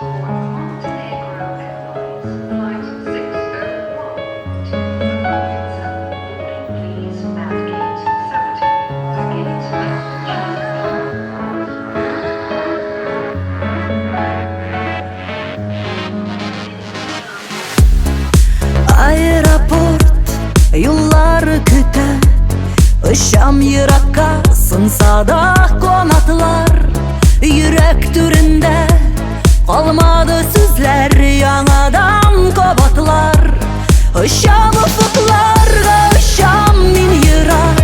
for Montenegro Airlines Flight 601 to Podgorica. Boarding please at gate 17. Gate Аэропорт юллары көтә. Очам еракка, сынса да канатлар. Йөрәк түрендә калмады сүзләр, яңадан кабатлар. Очам офыкларга, очам мин ерак.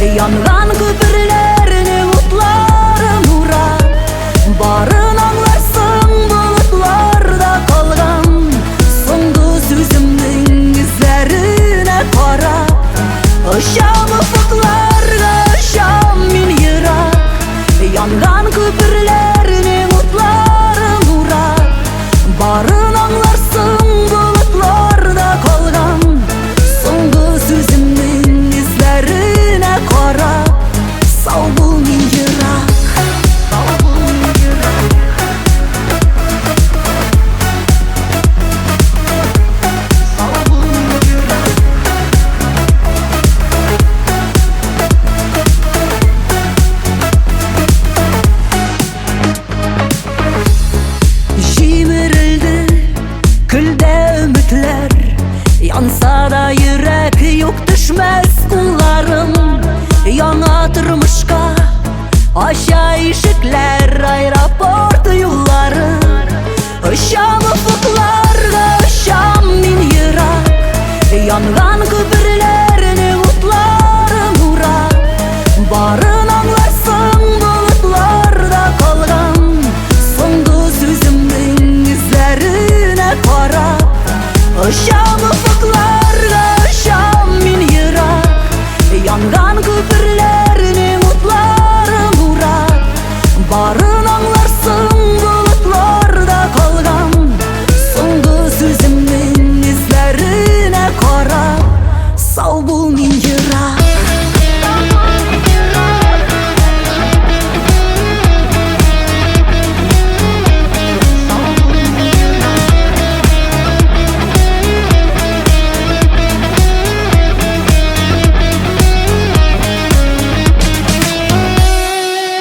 Янган күперләрнең утларын урап. Барын аңларсың болытларда калган соңгы сүземнең эзләренә карап. Очам офыкларга, очам мин ерак. Янган күперләрнең утларын урап. Барын аңларсың болытларда калган соңгы сүземнең эзләренә карап. Сау бул, мин ерак. Сау бул, мин ерак. Сау бул, мин ерак. Җимерелде көлдә өметләр, янса да йөрәк, юк, төшмәс кулларым. Яңа тормышка ача ишекләр аэропорт юллары. Очам офыкларга, очам мин ерак. Янган күперләрнең утларын урап. Барын аңларсың болытларда калган соңгы сүземнең эзләренә карап. Очам офыкларга, очам мин ерак. Янган күперләрнең утларын урап. Барын аңларсың болытларда калган соңгы сүземнең эзләренә карап. Сау бул, мин ерак.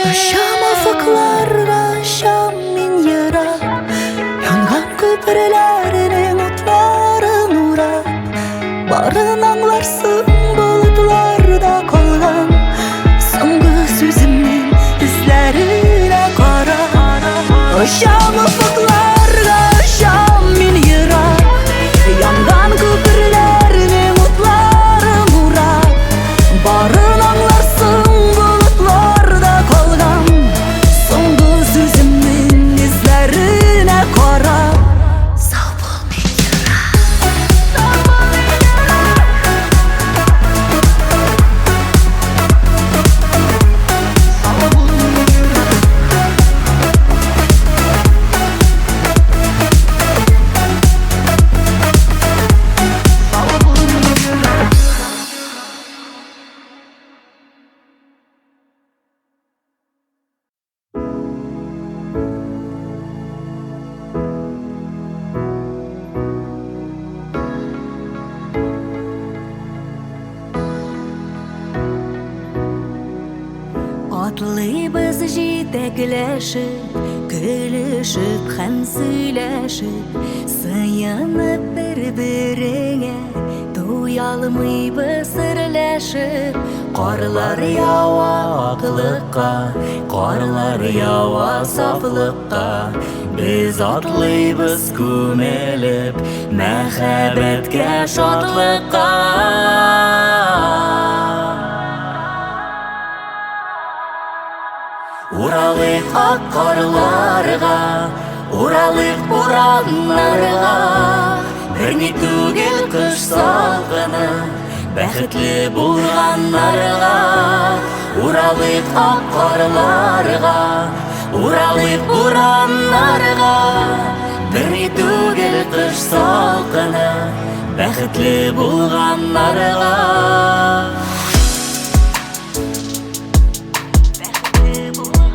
Очам офыкларга, очам мин ерак. Янган күперләрнең утларын урап. Барын аңларсың болытларда калган соңгы сүземнең эзләренә карап. Очам офыкларга, очам мин ерак. Янган күперләрнең утларын урап. Барын аңларсың болытларда калган соңгы сүземнең эзләренә карап. Сау бул, мин ерак. Сау бул, мин ерак. Сау бул, мин ерак. Атлыйбыз җитәкләшеп, көлешеп һәм сөйләшеп, сыенып бер-береңә, туялмыйбыз серләшеп. Карлар ява аклыкка, карлар ява сафлыкка. Без атлыйбыз күмелеп, мәхәббәткә, шатлыкка. Уралыйк ак карларга, уралыйк бураннарга. Берни түгел кыш салкыны, бәхетле булганнарга. Уралыйк ак карларга, уралыйк бураннарга. Берни түгел кыш салкыны, бәхетле булганнарга. Бәхетле булганнарга.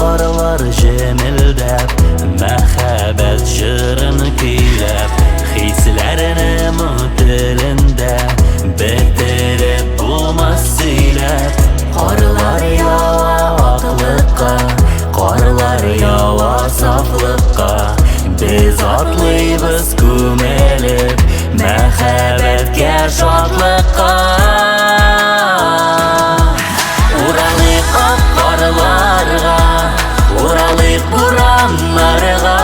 карлар җемелдәп, мәхәббәт җырын көйләп, хисләрне моң телендә бетереп булмас сөйләп. Карлар ява аклыкка, карлар ява сафлыкка, без атлыйбыз күмелеп мәхәббәткә, шатлыкка. Уралыйк ак карларга, уралыйк бураннарга,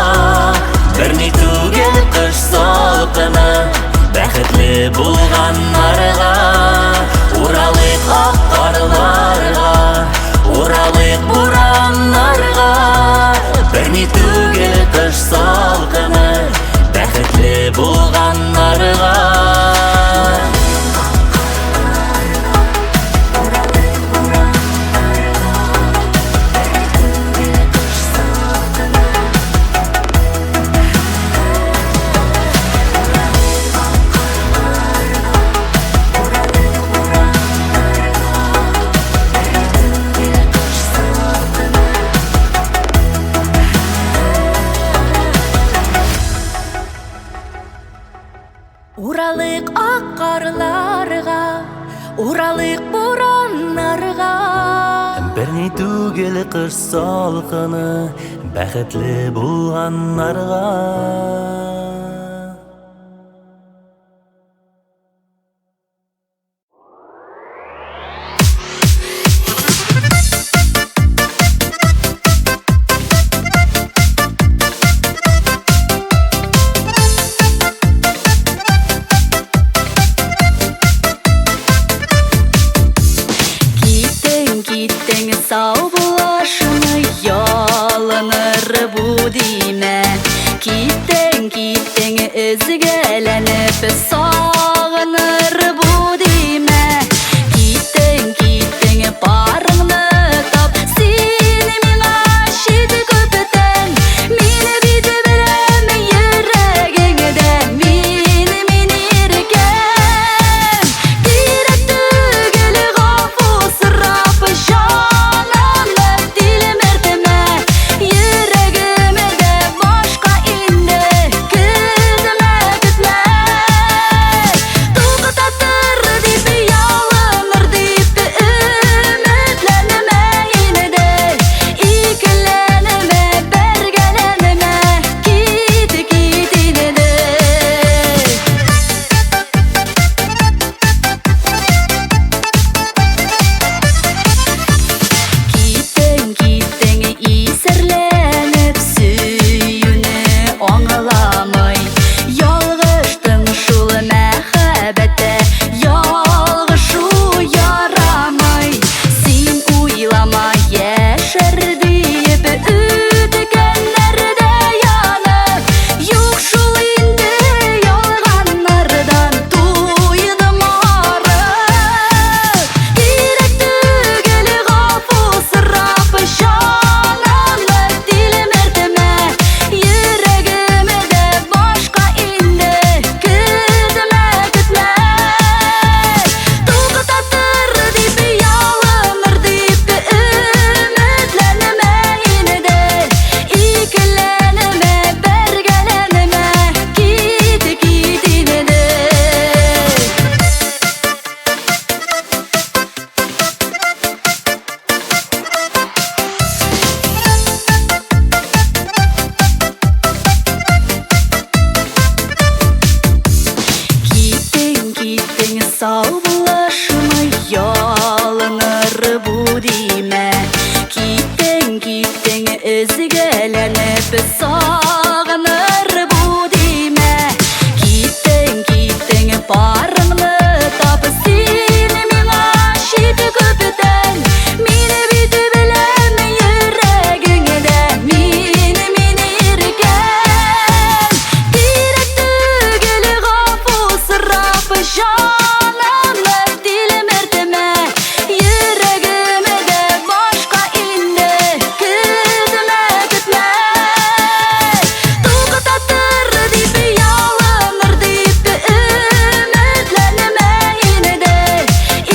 берни түгел кыш салкыны бәхетле булганнарга. Уралыйк ак карларга, уралыйк бураннарга, берни түгел кыш салкыны бәхетле булганнарга. Уралык ак карларга, уралык бураннарга, берни түгел кыш салкыны бәхетле булганнарга. Киттең, сау булашны ялыныр бу димә. Киттең, киттең, өзгәләнеп сагыныр бу димә. Киттең, киттең, барыңны тап, син миңа чит күптән. Мин бит беләм йөрәгеңдә, мин, мин иркәм. Кирәк түгел гафу сорап, җанымны тилмертмә. Йөрәгемдә башка инде көтмә, көтмә. Туктатыр дип, ялыныр дип өметләнмә инде. Икеләнмә, бәргәләнмә, кит, кит инде. Киттең, киттең, исәрләнеп сөюне аңламый. Ялгыштың шул мәхәббәттә, ялгышу ярамый. Син уйлама яшәр диеп, үткәннәрдә янып. Юк шул инде ялганнардан туйдым арып. Кирәк түгел гафу сорап, җанымны тилмертмә. Йөрәгемдә башка инде көтмә, көтмә. Туктатыр дип, ялыныр дип өметләнмә инде. Икеләнмә, бәргәләнмә, кит, кит инде. Киттең, киттең, сау булашмый ялыныр бу димә. Киттең, киттең, өзгәләнеп сагыныр бу димә. Киттең, киттең, барыңны тап, син миңа чит күптән. Мин бит беләм йөрәгеңдә, мин, мин иркәм. Кирәк түгел гафу сорап, җанымны тилмертмә. Йөрәгемдә башка инде көтмә, көтмә. Туктатыр дип, ялыныр дип өметләнмә инде.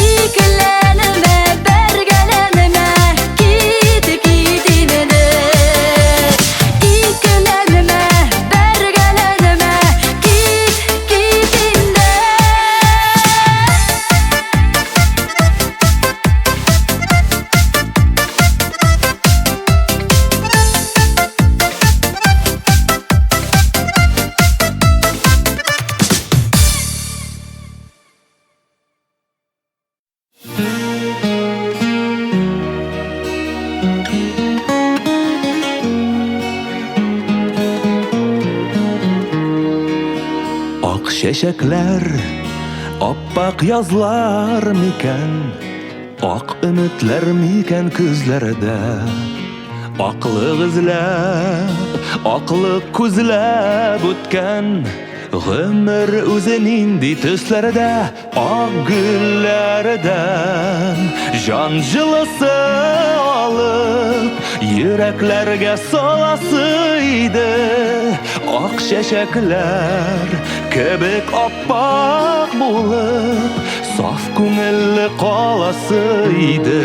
Икеләнмә, бәргәләнмә, кит, кит инде. Ак чәчәкләр, аппак язлар микән? Ак өметләр микән күзләрдә? Аклык эзләп, аклык күзләп үткән Гомер үзе нинди төсләрдә? Ак гөлләрдән җан җылысы алып, йөрәкләргә саласы иде. Ак чәчәкләр кебек аппак булып, саф күңелле каласы иде.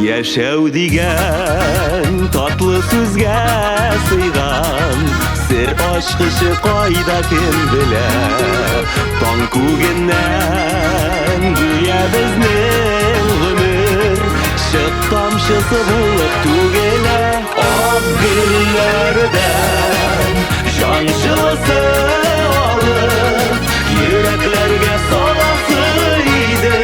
Яшәү дигән татлы сүзгә сыйган Сер ачкычы кайда кем белә Таң күгеннән гүя безнең гомер Чык тамчысы булып түгелә Ак гөлләрдән җан җылысы алып Йөрәкләргә саласы иде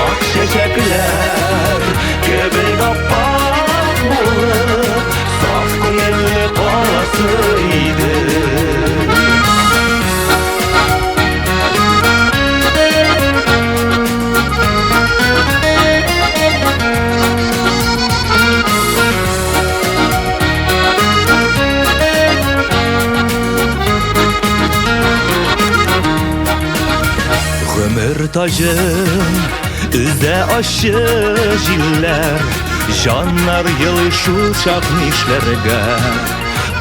Ак чәчәкләр кебек аппак булып Саф күңелле каласы иде. Гомер таҗын өзә ачы җилләр, Җаннар елый шул чак нишләргә?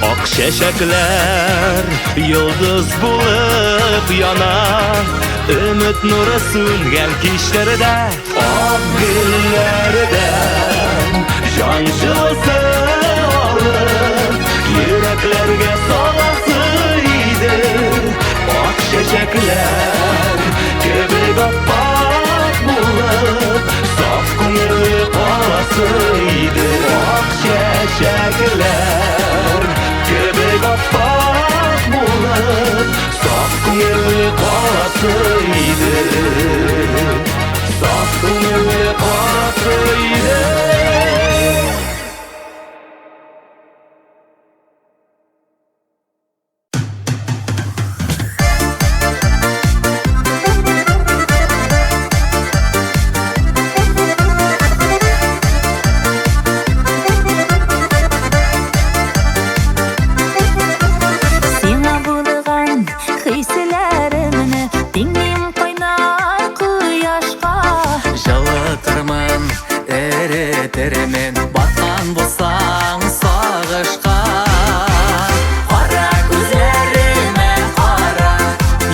Ак чәчәкләр йолдыз булып яна, Өмет нуры сүнгән кичләрдә. Ак гөлләрдән җан җылысы алып, Йөрәкләргә саласы иде. Ак чәчәкләр кебек аппак булып, Саф күңелле каласы иде. Ак чәчәкләр кебек аппак булып, Саф күңелле каласы иде. Саф күңелле каласы иде. Сиңа булган хисләремне тиңлим кайнар кояшка. Жылытырмын, эретермен, баткан булсаң сагышка. Кара күзләремә кара,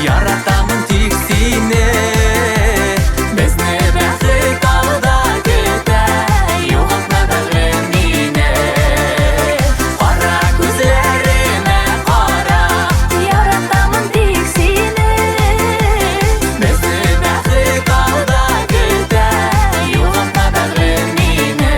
яратамын тик сине. Безне бәхет алда көтә, югалтма бәгърем мине. Кара күзләремә кара, Яратамын тик сине. Безне бәхет алда көтә, югалтма бәгърем мине.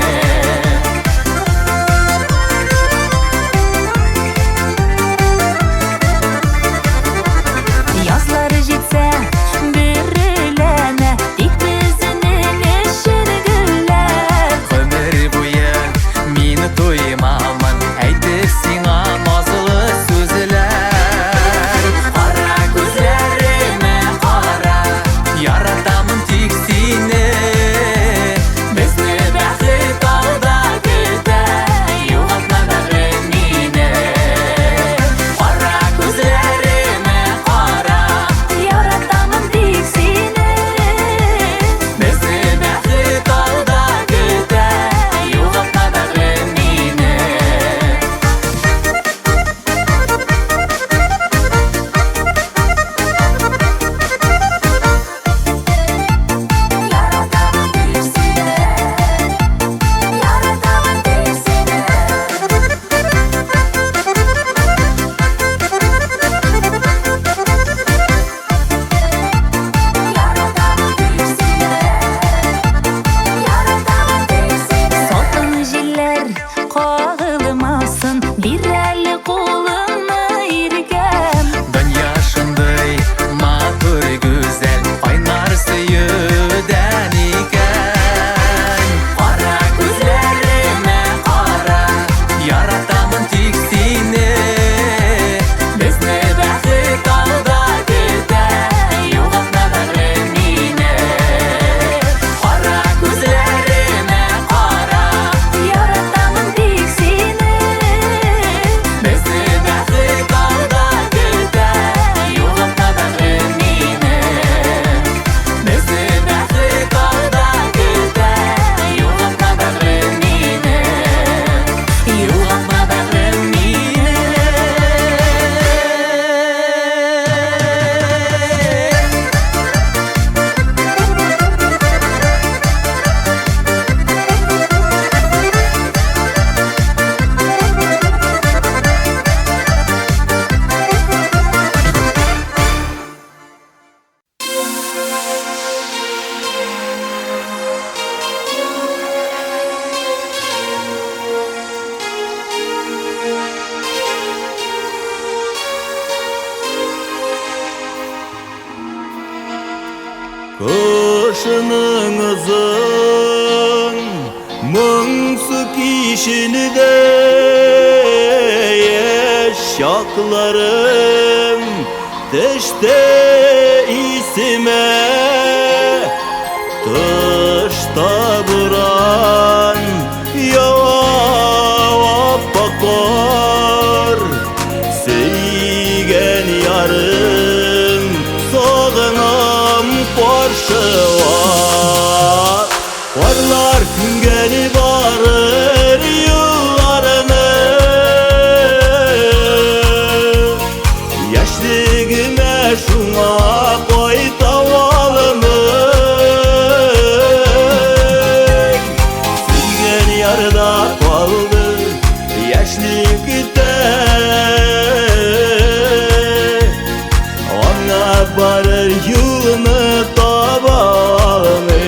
Ишелде яшь чакларым, төште исемә. Тышта буран, ява ап-ак кар. Сөйгән ярым, сагынам каршыла. Карлар күмгән барыр юлларны. Яшьлегемә шуңа кайта алмыйм. Сөйгән ярда калды яшьлек көтә. Аңа барыр юлны таба алмыйм.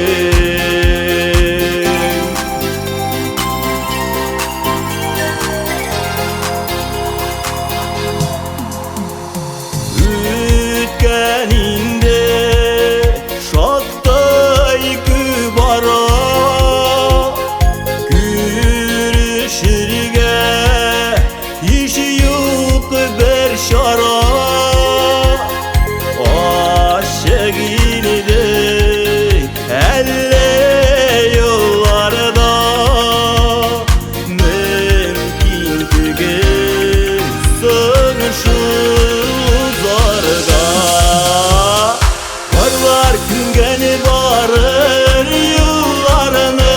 Үткән инде шактай күп ара, күрешергә һич юк бер чара. Ачык инде әллә юлларда, мөмкин түгел соң шул узарга. Карлар күмгән барыр юлларны.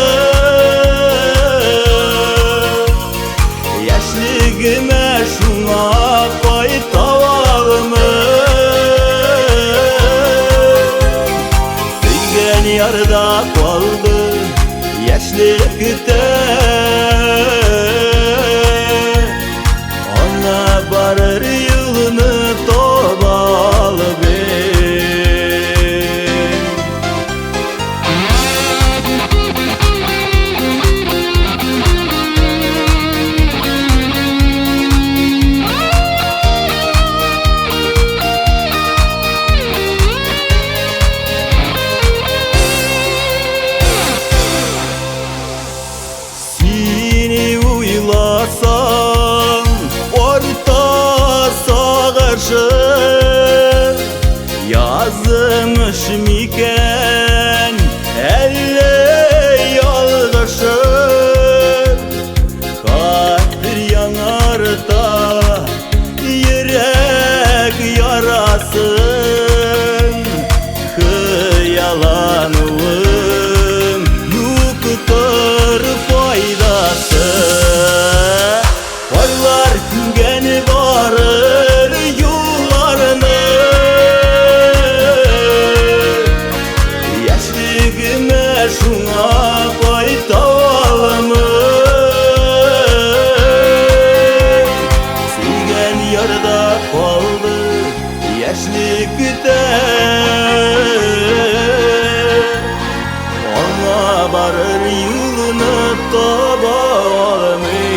Яшьлегемә шуңа кайта алмыйм. Сөйгән ярда калды яшьлек көтә. Аңа барыр юлны таба алмыйм. Сине уйласам, арта сагышым. Язмыш микән, әллә ялгышым. Хәтер яңарта йөрәк ярасын. Хыяллануым юктыр файдасы. Карлар күмгән барыр юлларны. Яшьлегемә шуңа кайта алмыйм. Сөйгән ярда калды яшьлек көтә. Аңа барыр юлны таба алмыйм.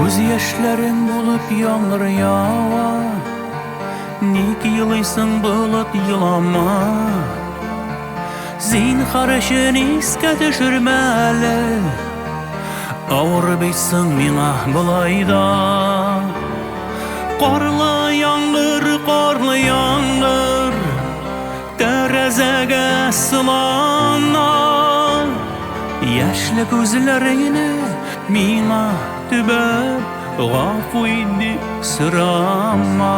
Күз яшьләрең булып яңгыр ява. Ник елыйсың, болыт, елама. Зинһар өчен искә төшермә әле. Авыр бит соң миңа болай да. Карлы яңгыр, карлы яңгыр, тәрәзәгә сылана. Яшьле күзләреңне миңа төбәп, гафу ит дип сорама.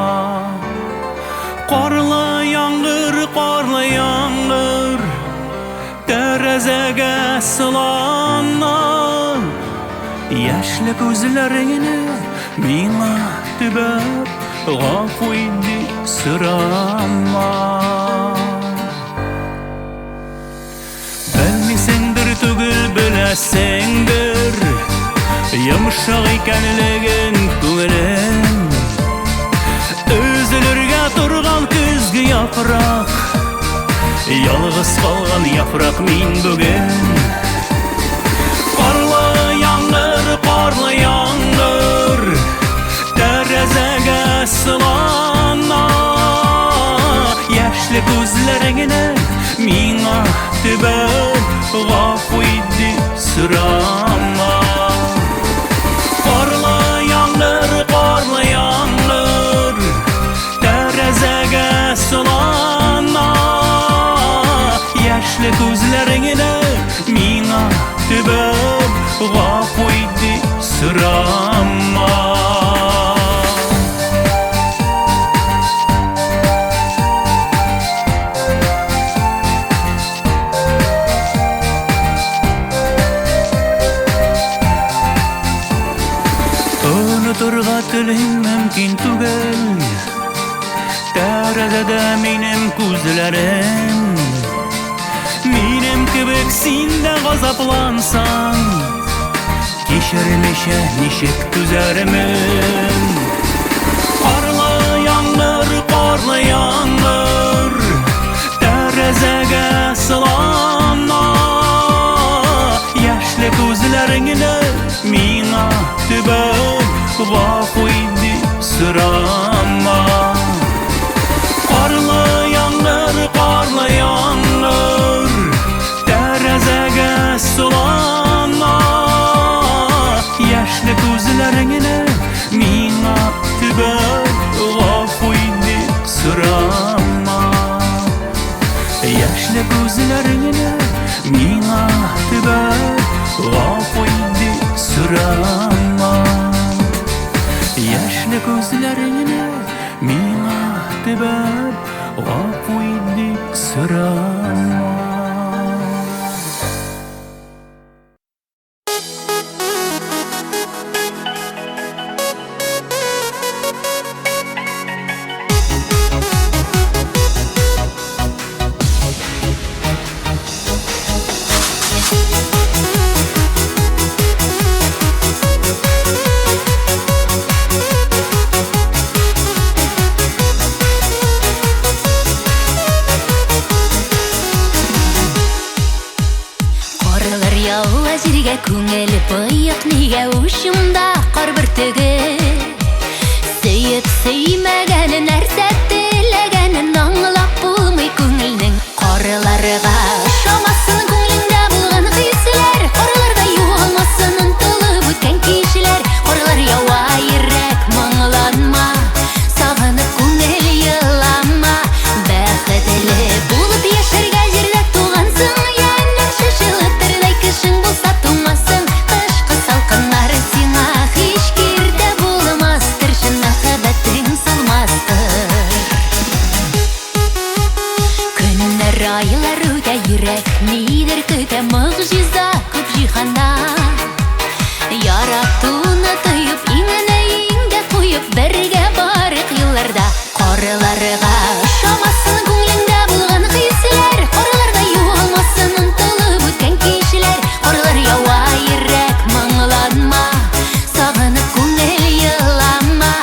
Карлы яңгыр, карлы яңгыр, тәрәзәгә сылана. Яшьле күзләреңне миңа төбәп, гафу ит дип сорама. Белмисеңдер түгел, беләсеңдер, йомшак икәнлеген күңелем. Өзелергә торган көзге яфрак, ялгыз калган яфрак мин бүген. Карлы яңгыр, карлы яңгыр, тәрәзәгә сылана. Яшьле күзләреңне миңа төбәп, гафу ит дип сорама. Карлы яңгыр, карлы яңгыр, тәрәзәгә сылана. Яшьле күзләреңне миңа төбәп, гафу ит дип сорама. Онытырга телим, мөмкин түгел, тәрәзәдә минем күзләрем. Минем кебек син дә газаплансаң, кичермичә ничек түзәрмен? Карлы яңгыр, карлы яңгыр, тәрәзәгә сылана. Яшьле күзләреңне миңа төбәп, гафу ит дип сорама. Карлы яңгыр, карлы яңгыр, тәрәзәгә сылана. Яшьле күзләреңне миңа төбәп, гафу ит дип сорама. Яшьле күзләреңне миңа төбәп, гафу ит дип сорама. Яшьле күзләреңне миңа төбәп, гафу ит дип сорама. Карлар ява җиргә, күңел боек, нигә учымда кар бөртеге? Сөеп сөймәгәнен, нәрсә теләгәнен аңлап булмый күңелнең. Карларга ошамасын күңелеңдә булган хисләр, карларга югалмасын онытылып үткән кичәләр. Карлар ява, йөрәк, моңланма, сагынып күңел елама. Бәхетле булып яшәргә җирдә тугансың, янәшә жылытырдай кешең булса туңмасын. Кышкы салкыннар сиңа һич киртә булмастыр, чын мәхәббәтең салмастыр. Көннәр, айлар үтә, йөрәк нидер көтә, могҗиза күп җиһанда. Яратуны тоеп, иңне иңгә куеп, бергә барык юлларда. Карларга ошамасын күңелеңдә булган хисләр, карларга югалмасын онытылып үткән кичәләр. Карлар ява, йөрәк, моңланма, сагынып күңел елама.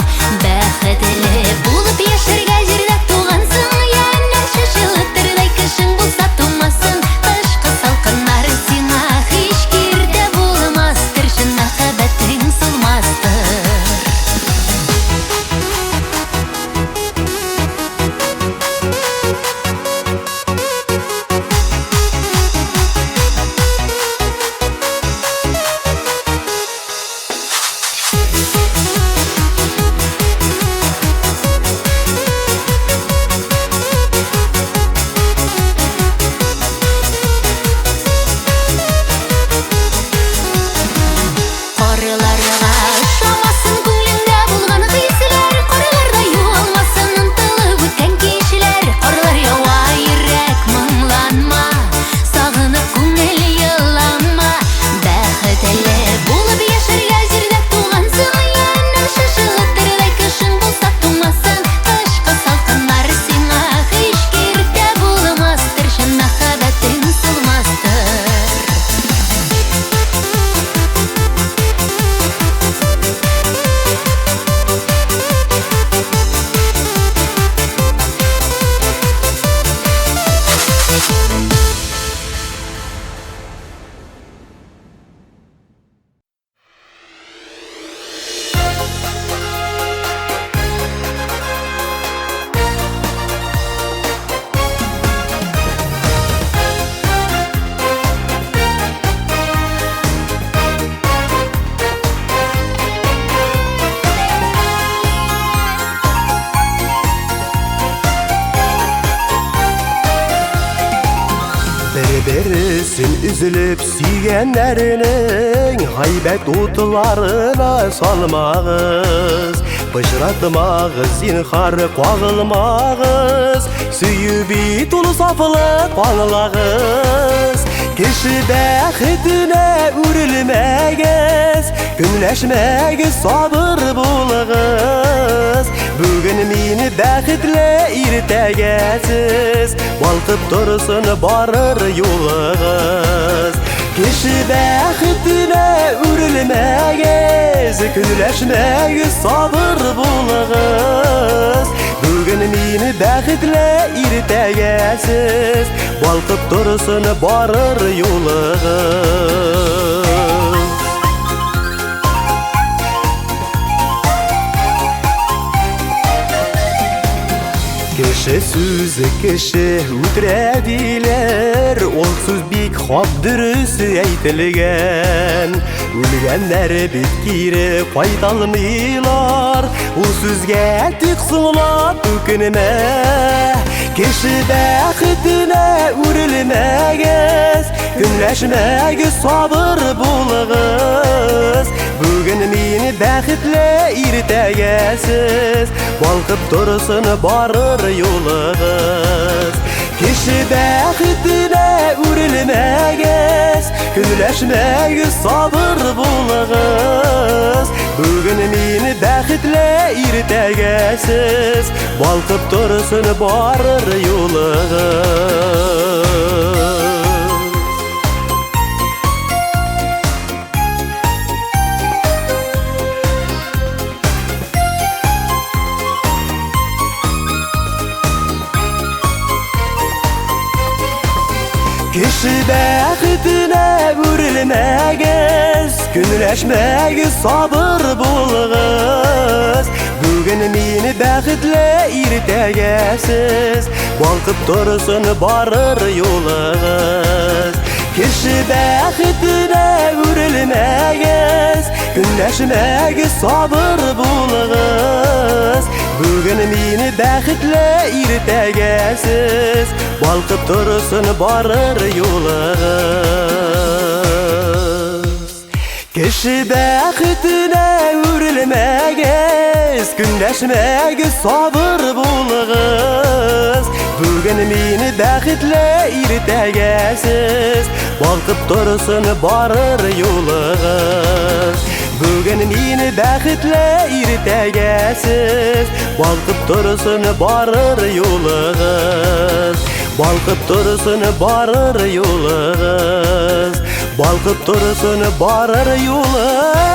Бәхетле булып яшәргә җирдә тугансың, янәшә жылытырдай кешең булса туңмасын. Кышкы салкыннар сиңа һич киртә булмастыр, чын мәхәббәтең салмастыр. Бер-бересен өзелеп сөйгәннәрнең гайбәт утларына салмагыз. Пычратмагыз, зинһар, кагылмагыз. Сөю бит ул сафлык, аңлагыз. Кеше бәхетенә үрелмәгез, көнләшмәгез, сабыр булыгыз. Бүген мин бәхетле, иртәгә сез, балкып торсын барыр юлыгыз. Кеше бәхетенә үрелмәгез, көнләшмәгез, сабыр булыгыз. Бүген мин бәхетле, иртәгә сез, балкып торсын барыр юлыгыз. Кеше сүзе кеше үтерә диләр, ул сүз бик хак дөрес әйтелгән. Үлгәннәр бит кире кайта алмыйлар, ул сүзгә тик соңлап үкенмә. Кеше бәхетенә үрелмәгез, көнләшмәгез, сабыр булыгыз. Бүген мин бәхетле, иртәгә сез, балкып торсын барыр юлыгыз. Кеше бәхетенә үрелмәгез, көнләшмәгез, сабыр булыгыз. Бүген мин бәхетле, иртәгә сез, балкып торсын барыр юлыгыз. Кеше бәхетенә үрелмәгез, көнләшмәгез, сабыр булыгыз. Бүген мин бәхетле, иртәгә сез, балкып торсын барыр юлыгыз. Кеше бәхетенә үрелмәгез, көнләшмәгез, сабыр булыгыз. Бүген мин бәхетле, иртәгә сез, балкып торсын барыр юлыгыз. Кеше бәхетенә үрелмәгез, көнләшмәгез, сабыр булыгыз. Бүген мин бәхетле, иртәгә сез, балкып торсын барыр юлыгыз. Бүген мин бәхетле, иртәгә сез, балкып торсын барыр юлыгыз. Балкып торсын барыр юлыгыз. Балкып торсын барыр юлыгыз.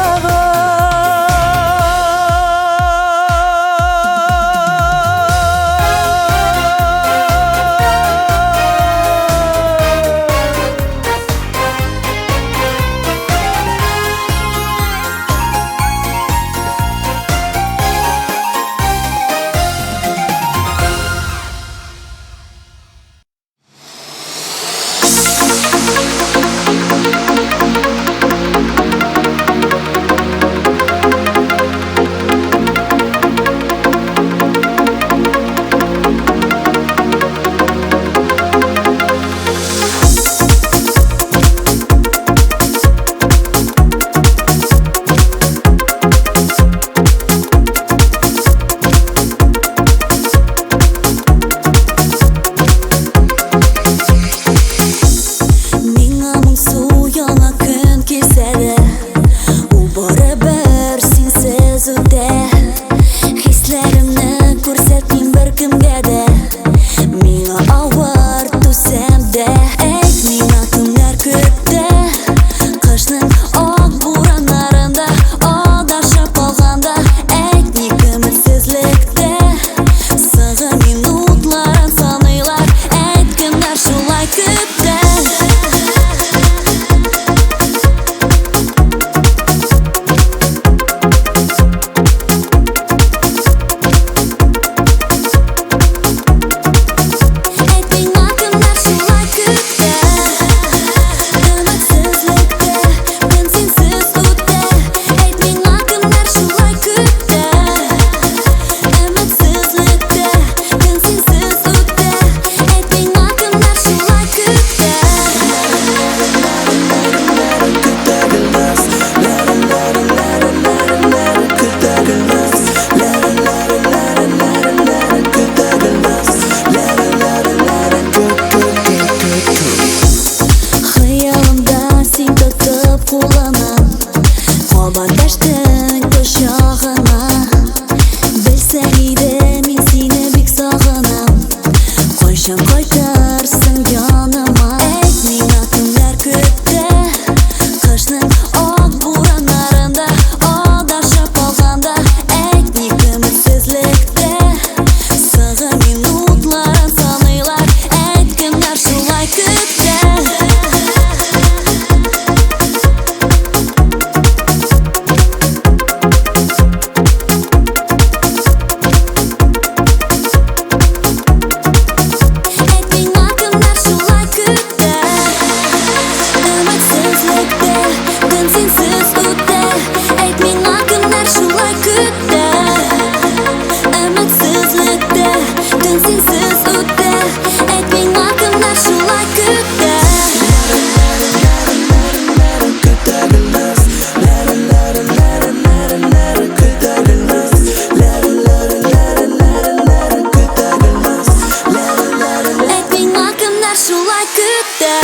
көтә?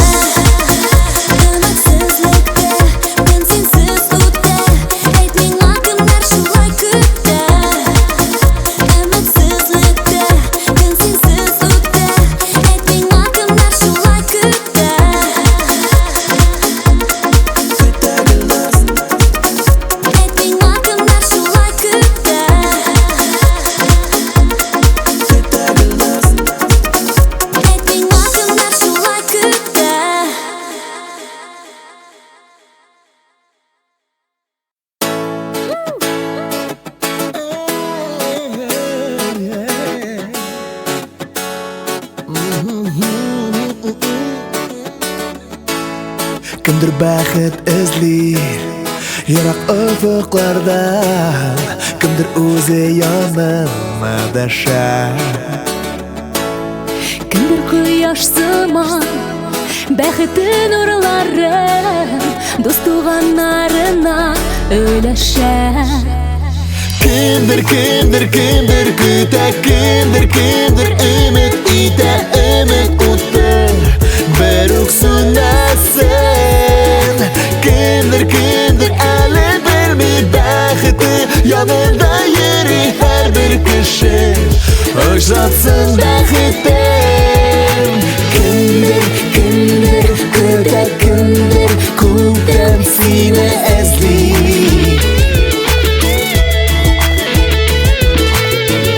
Өметсезлектә көн синсез үтә. Әйт миңа, кемнәр шулай көтә? Өметсезлектә көн синсез үтә. Әйт миңа, кемнәр шулай көтә? Әйт миңа, кемнәр шулай көтә? Әйт миңа, кемнәр шулай көтә? Кемдер бәхет эзли ерак офыклардан, кемдер үзе янына дәшә. Кемдер кояш сыман бәхете нурларын дус туганнарына өләшә. Кемдер, кемдер, кемдер көтә, кемдер, кемдер өмет итә, өмет уты бер үк сүнмәсен. Кемдер, кемдер әле белми бәхете янында йөри һәрбер кеше, очратсын бәхетен. Кемдер, кемдер көтә, кемдер күптән сине эзли.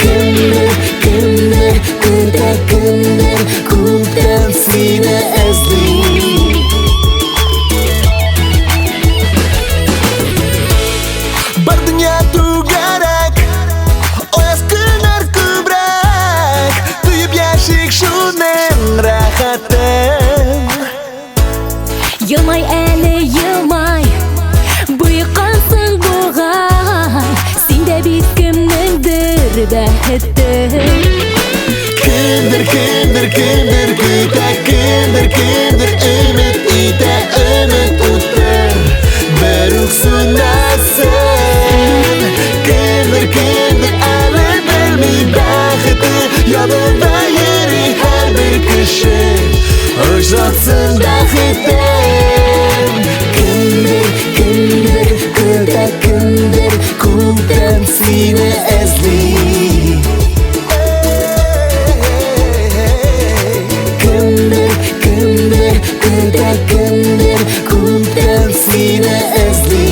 Кемдер, кемдер көтә, кемдер күптән сине эзли. Бар дөнья түгәрәк, аяз көннәр күбрәк, тоеп яшик шуның рәхәтен. Елмай әле, елмай, боеккансың бугай, син дә бит кемнеңдер бәхете. Кемдер, кемдер, кемдер көтә, кемдер, кемдер өмет итә, өмет уты бер үк сүнмәсен. Кемдер, кемдер әле белми бәхете янында йөри һәрбер кеше, очратсын бәхетен. Кемдер, кемдер көтә, кемдер күптән сине эзли. Кемдер, кемдер көтә, кемдер күптән сине эзли.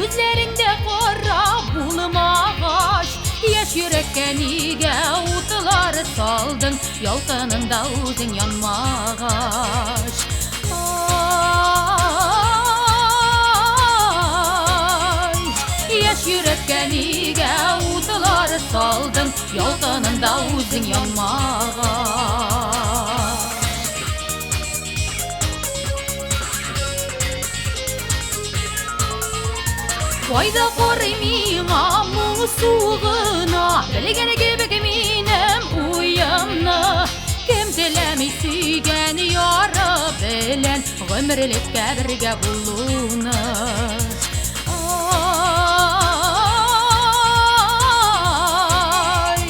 Күзләреңдә кара булмагач, яшь йөрәккә нигә утлар салдың, ялкынында үзең янмагач. Ай, яшь йөрәккә нигә утлар салдың, ялкынында үзең янмагач. Кайда карый миңа моңсу гына, белгән кебек минем уемны. Кем теләми сөйгән яры белән гомерлеккә бергә булуны. Ай,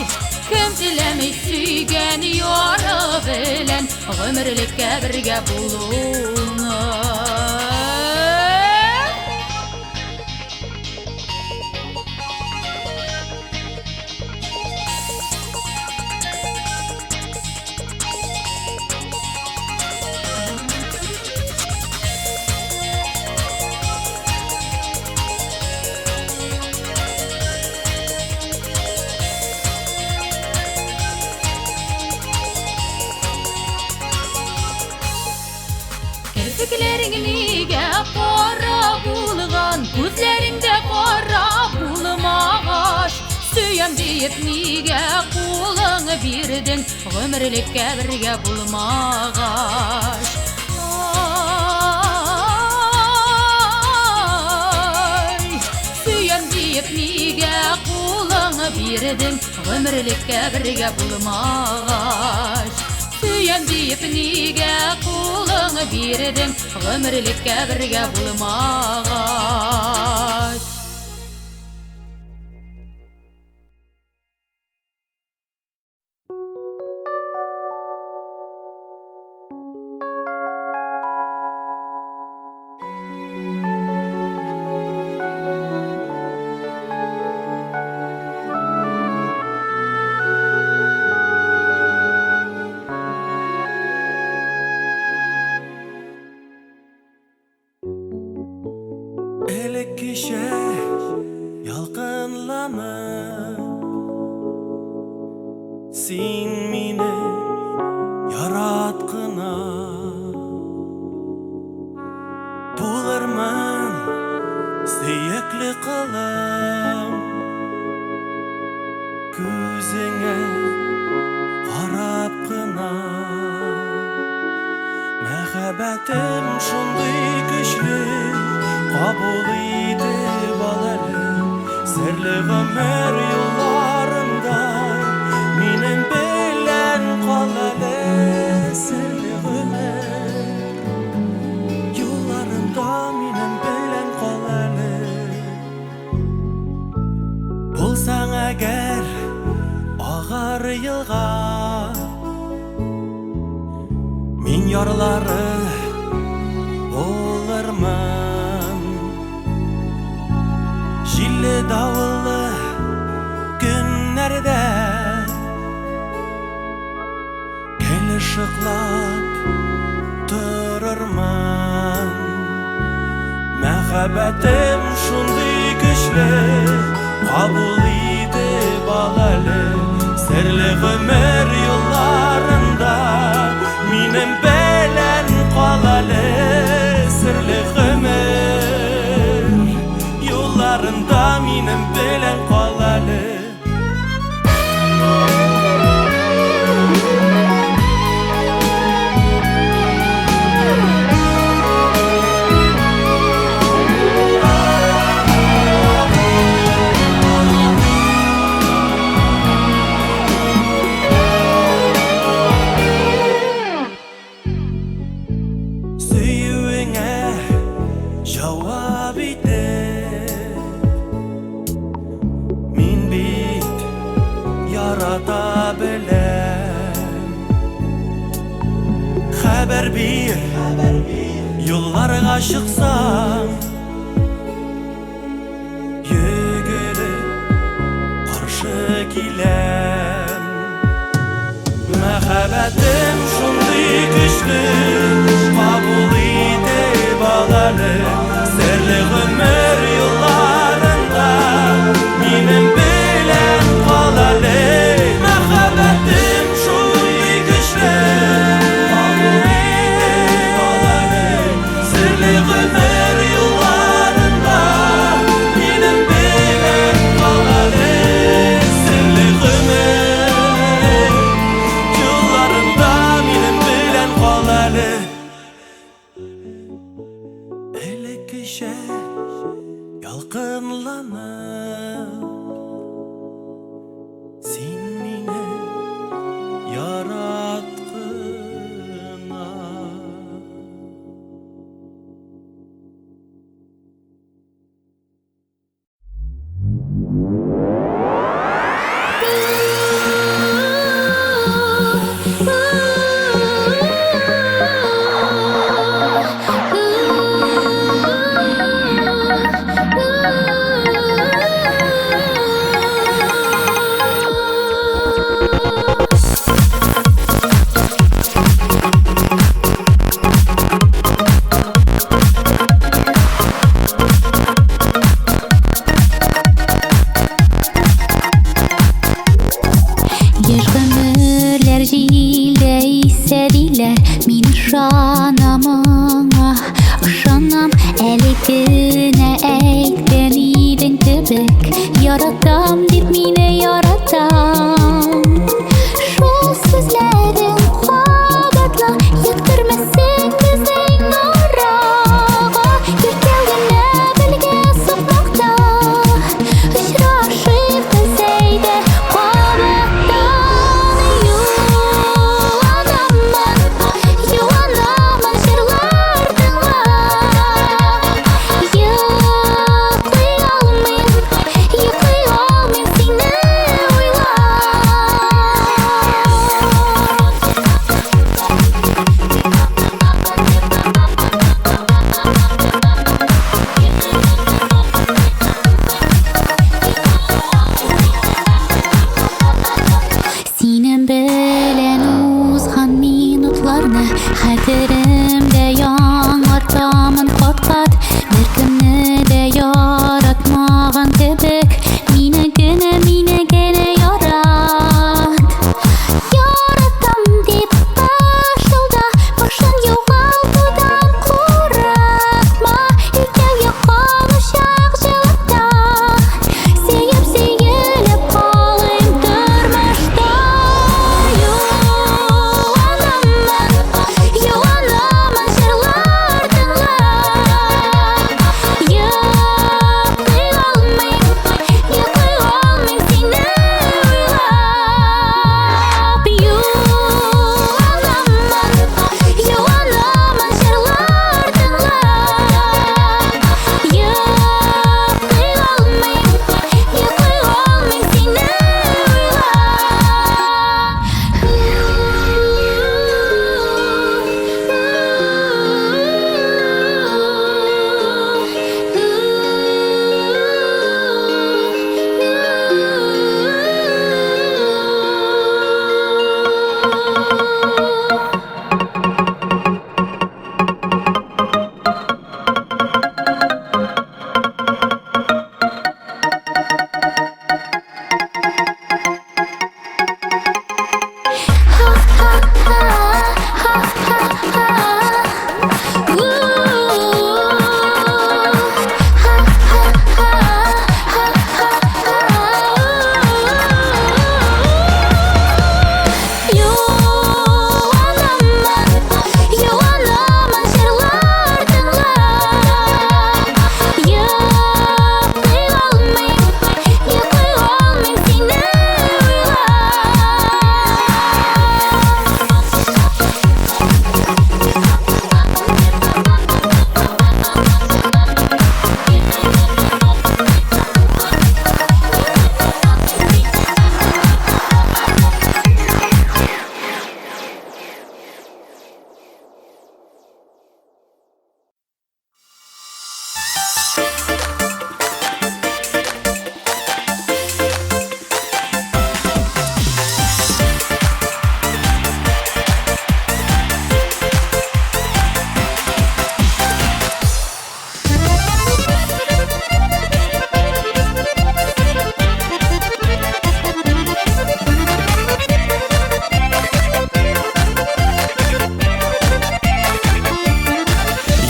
кем теләми сөйгән яры белән гомерлеккә бергә булуны. Керфекләрең нигә кара булган, күзләреңдә кара булмагач, сөям диеп нигә кулың бирдең, гомерлеккә бергә булмагач. Ай, сөям диеп нигә кулың бирдең, гомерлеккә бергә булмагач. Сөям диеп нигә кулың бирдең, гомерлеккә бергә булмагач. Элеккечә ялкынланып, син мине ярат кына. Булырмын сөекле кылым, күзеңә карап кына. Мәхәббәтем шундый көчле, кабул итеп ал әле. Серле гомер юлларында минем белән кал әле. Серле гомер юлларында минем белән кал әле. Булсаң әгәр агар елга, мин ярлары булырмын. Җилле давыллы көннәрдә гел ышыклап торырмын. Мәхәббәтем шундый көчле, кабул итеп ал әле. Серле гомер юлларында минем белән кал әле. Серле гомер юлларында минем белән кал әле. Сөюеңә җавап итеп, мин бит ярата беләм. Хәбәр бир, юлларга чыксам, йөгереп каршы киләм. Мәхәббәтем шундый көчле, кабул итеп ал әле. Серле гомер юлларында Ышанып, син мине ярат кына. Яшь гомерләр җилдә исә диләр, мин ышанам аңа, ышанам. Әле генә әйткән идең кебек, яратам дип мине яратам. Шул сүзләрең кабатла, йөктөрмәсен безнең арага. Икәү генә бергә сукмакта очрашыйк без, әйдә, кабаттан. Юанамын, юанамын җырлар тыңлап. Йоклый алмыйм, йоклый алмыйм сине уйлап. Синең белән узган минутларны хәтеремдә яңартамын кат-кат. Беркемне дә яратмаган кебек, мине генә, мине генә ярат. Яратам дип пышылда, башын югалтудан курыкма. Икәү яккан учак җылыта, сөеп сөелеп калыйм тормышта. Юанамын, юанамын җырлар тыңлап. Йоклый алмыйм, йоклый алмыйм сине уйлап. Юанамын, юанамын җырлар тыңлап. Йоклый алмыйм, йоклый алмыйм сине уйлап. Юанамын, юанамын җырлар тыңлап. Йоклый алмыйм, йоклый алмыйм сине уйлап.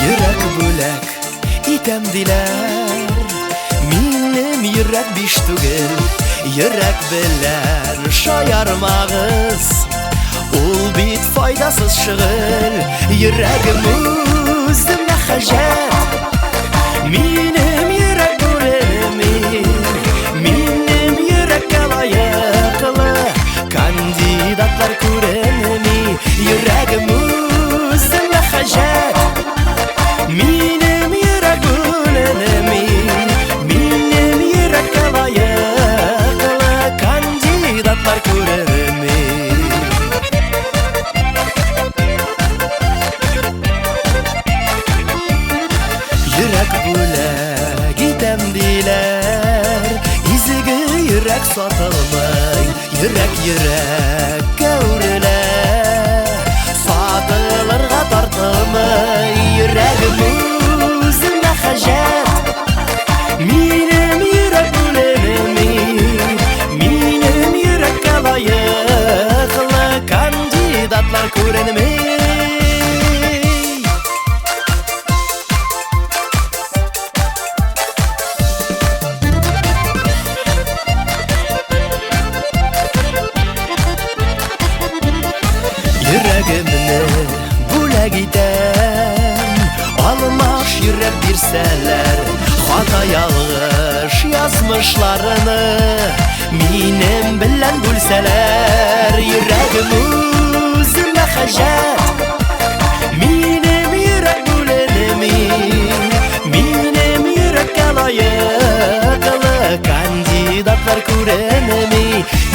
Йөрәк бүләк итәм диләр, минем йөрәк биш түгел. Йөрәк белән шаярмагыз, ул бит файдасыз шөгыль. Йөрәгем үземә хаҗәт, минем йөрәк бүленми. Йөрәк сатылмый, йөрәк йөрәккә үрелә. Сатылырга тартылмый, йөрәгем үземә хаҗәт. Минем йөрәк бүленми, минем йөрәккә лаеклы кандидатлар күренми. Йөрәгемне бүләк итәм, алмаш йөрәк бирсәләр, хата ялгыш язмышларны минем белән бүлсәләр. Йөрәгем үземә хаҗәт, минем йөрәк бүленми, минем йөрәккә лаеклы кандидатлар күренми.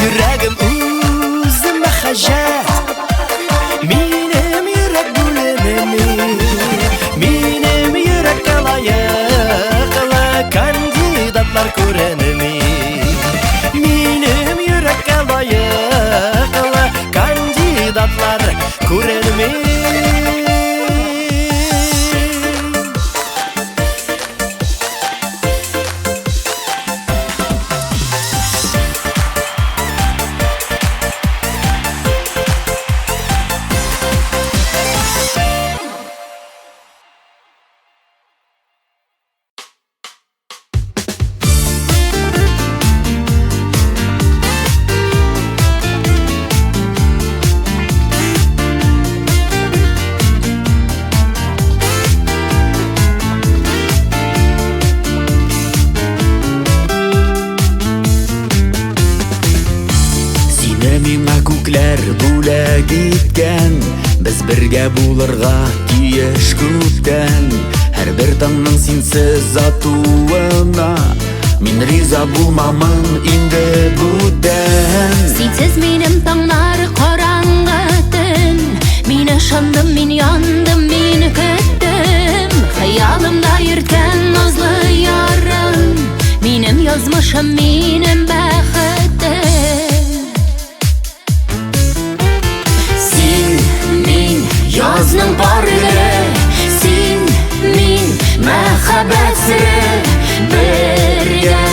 Йөрәгем үземә хаҗәт, минем йөрәк бүленми, минем йөрәккә лаеклы кандидатлар күренми. Минем йөрәккә лаеклы кандидатлар күренми. Сине миңа күкләр бүләк иткән, без бергә булырга тиеш күптән. Һәрбер таңның синсез атуына мин риза булмамын инде бүтән. Синсез минем таңнар караңгы төн. Мин ышандым, мин яндым, мин көттем. Хыялымда йөрткән назлы ярым, минем язмышым, минем бәхетем. Син, мин, язның пар гөле, син, мин, мәхәббәт сере. Бергә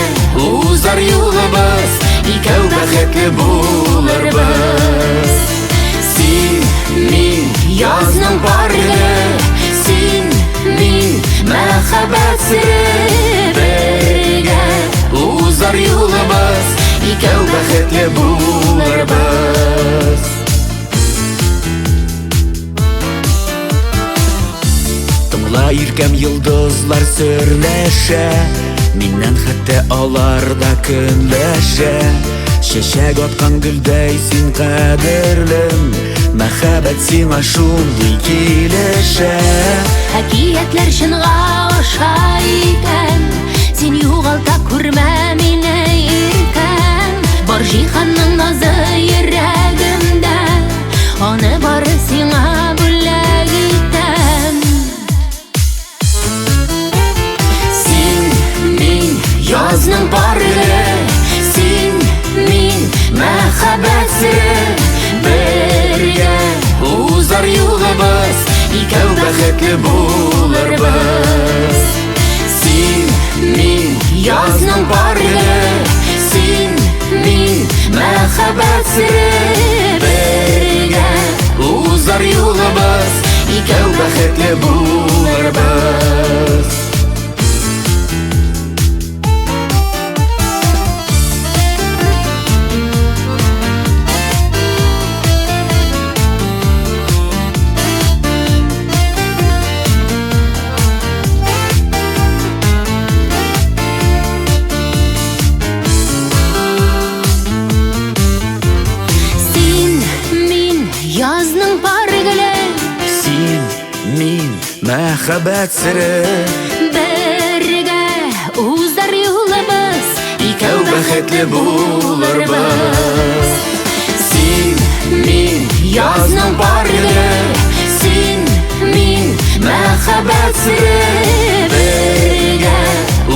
узар юлыбыз, икәү бәхетле булырбыз. Син, мин, язның пар гөле, син, мин, мәхәббәт сере. Бергә узар юлыбыз, икәү бәхетле булырбыз. Тыңла, иркәм, йолдызлар серләшә, миннән хәтта алар да көнләшә. Чәчәк аткан гөлдәй син кадерлем, мәхәббәт сиңа шундый килешә. Әкиятләр чынга аша икән, син югалта күрмә мине, иркәм. Бар җиһанның назы йөрәгемдә, аны бары сиңа бүләк итәм. Син, мин, язның пар гөле, син, мин, мәхәббәт сере. Бергә узар юлыбыз, икәү бәхетле булырбыз. Син, мин, язның пар гөле, син, мин, мәхәббәт сере. Бергә узар юлыбыз, икәү бәхетле булырбыз. Син, мин, язның пар гөле, син, мин, мәхәббәт сере. Бергә узар юлыбыз, икәү бәхетле булырбыз. Син, мин, язның пар гөле, син, мин, мәхәббәт сере. Бергә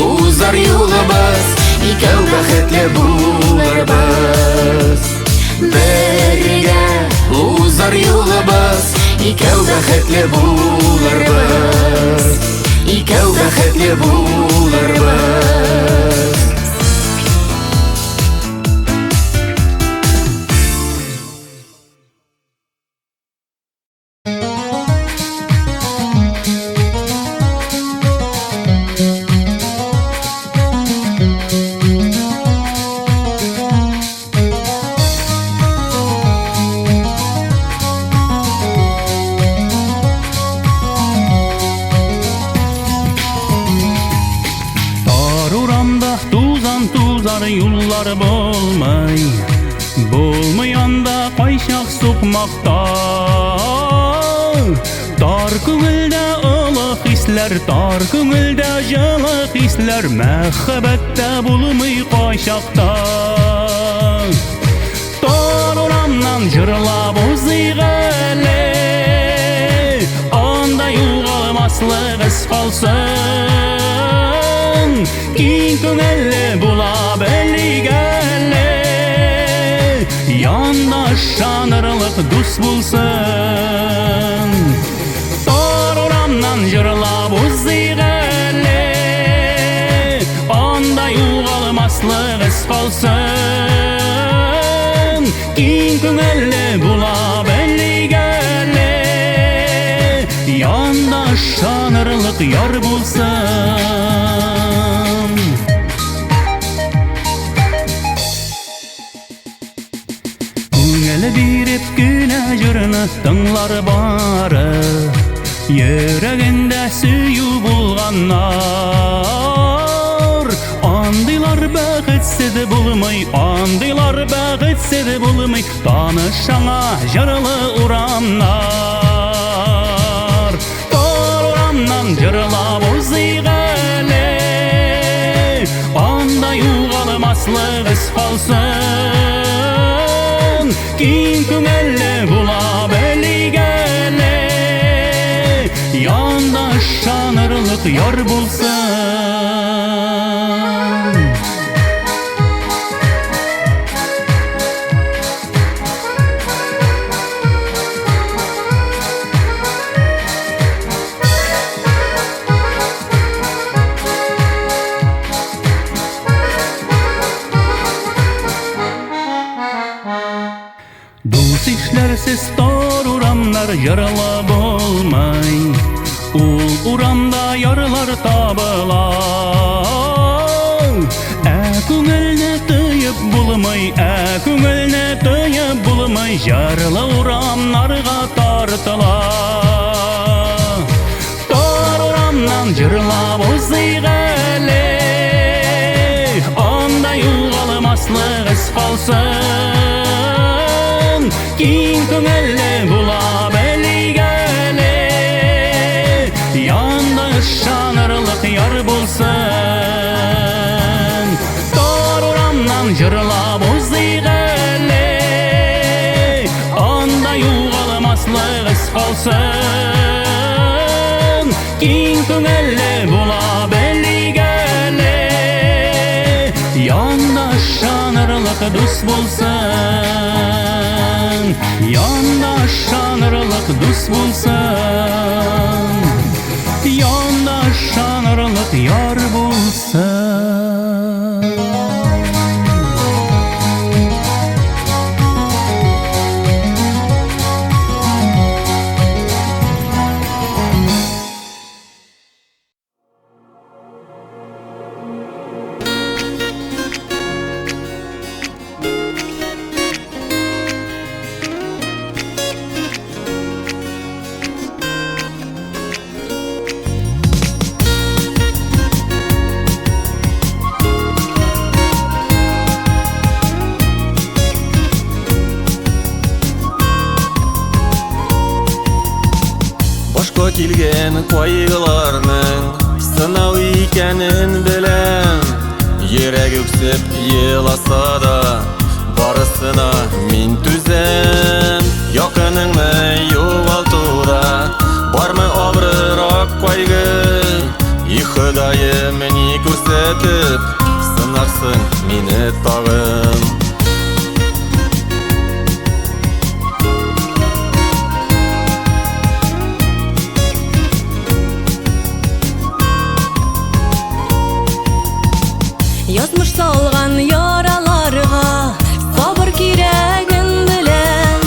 узар юлыбыз, Икәү бәхетле булырбыз. Бергә узар юлыбыз, икәү бәхетле булырбыз. Икәү бәхетле булырбыз. Тар урамда тузан тузар юллар булмый, Булмый анда кайчак сукмакта. Тар күңелдә олы хисләр, тар күңелдә җылы хисләр, Мәхәббәттә булмый кайчакта. Тар урамнан җырлап узыйк әле, Анда югалмаслык эз калсын. Киң күңелле була белик әле, Янда ышанырлык дус булсын. Тар урамнан җырлап узыйк әле, Анда югалмаслык эз калсын. Киң күңелле була белик әле, Янда ышанырлык яр булсын. Күңел биреп кенә җырны тыңлар бары, Йөрәгендә сөю булганнар. Андыйлар бәхетсез булмый, андыйлар бәхетсез булмый, Таныш аңа җырлы урамнар. Тар урамнан җырлап узыйк әле, Анда югалмаслык эз калсын. Киң күңелле була белик әле, Янда ышанырлык яр булсын. Дус ишләрсез тар урамнар җырлы булмый, Ул урамда ярлар табыла. Ә күңелне тыеп булмый, ә күңелне тыеп булмый, Җырлы урамнарга тартыла. Тар урамнан җырлап узыйк әле, Анда югалмаслык эз калсын. Киң күңелле була белик әле, Янда ышанырлык яр булсын. Тар урамнан җырлап узыйк әле, Анда югалмаслык эз калсын. Киң күңелле була белик әле, Янда ышанырлык дус булсын. Янда ышанырлык дус булсын. Янда ышанырлык яр булсын. Башка килгән кайгыларның сынау икәнен беләм. Йөрәк үксеп еласа да, барысына мин түзәм. Якыныңны югалтуда бармы авыррак кайгы? И Ходаем, ни күрсәтеп сынар Сынарсың мине тагын. Язмыш салган яраларга сабыр кирәген беләм.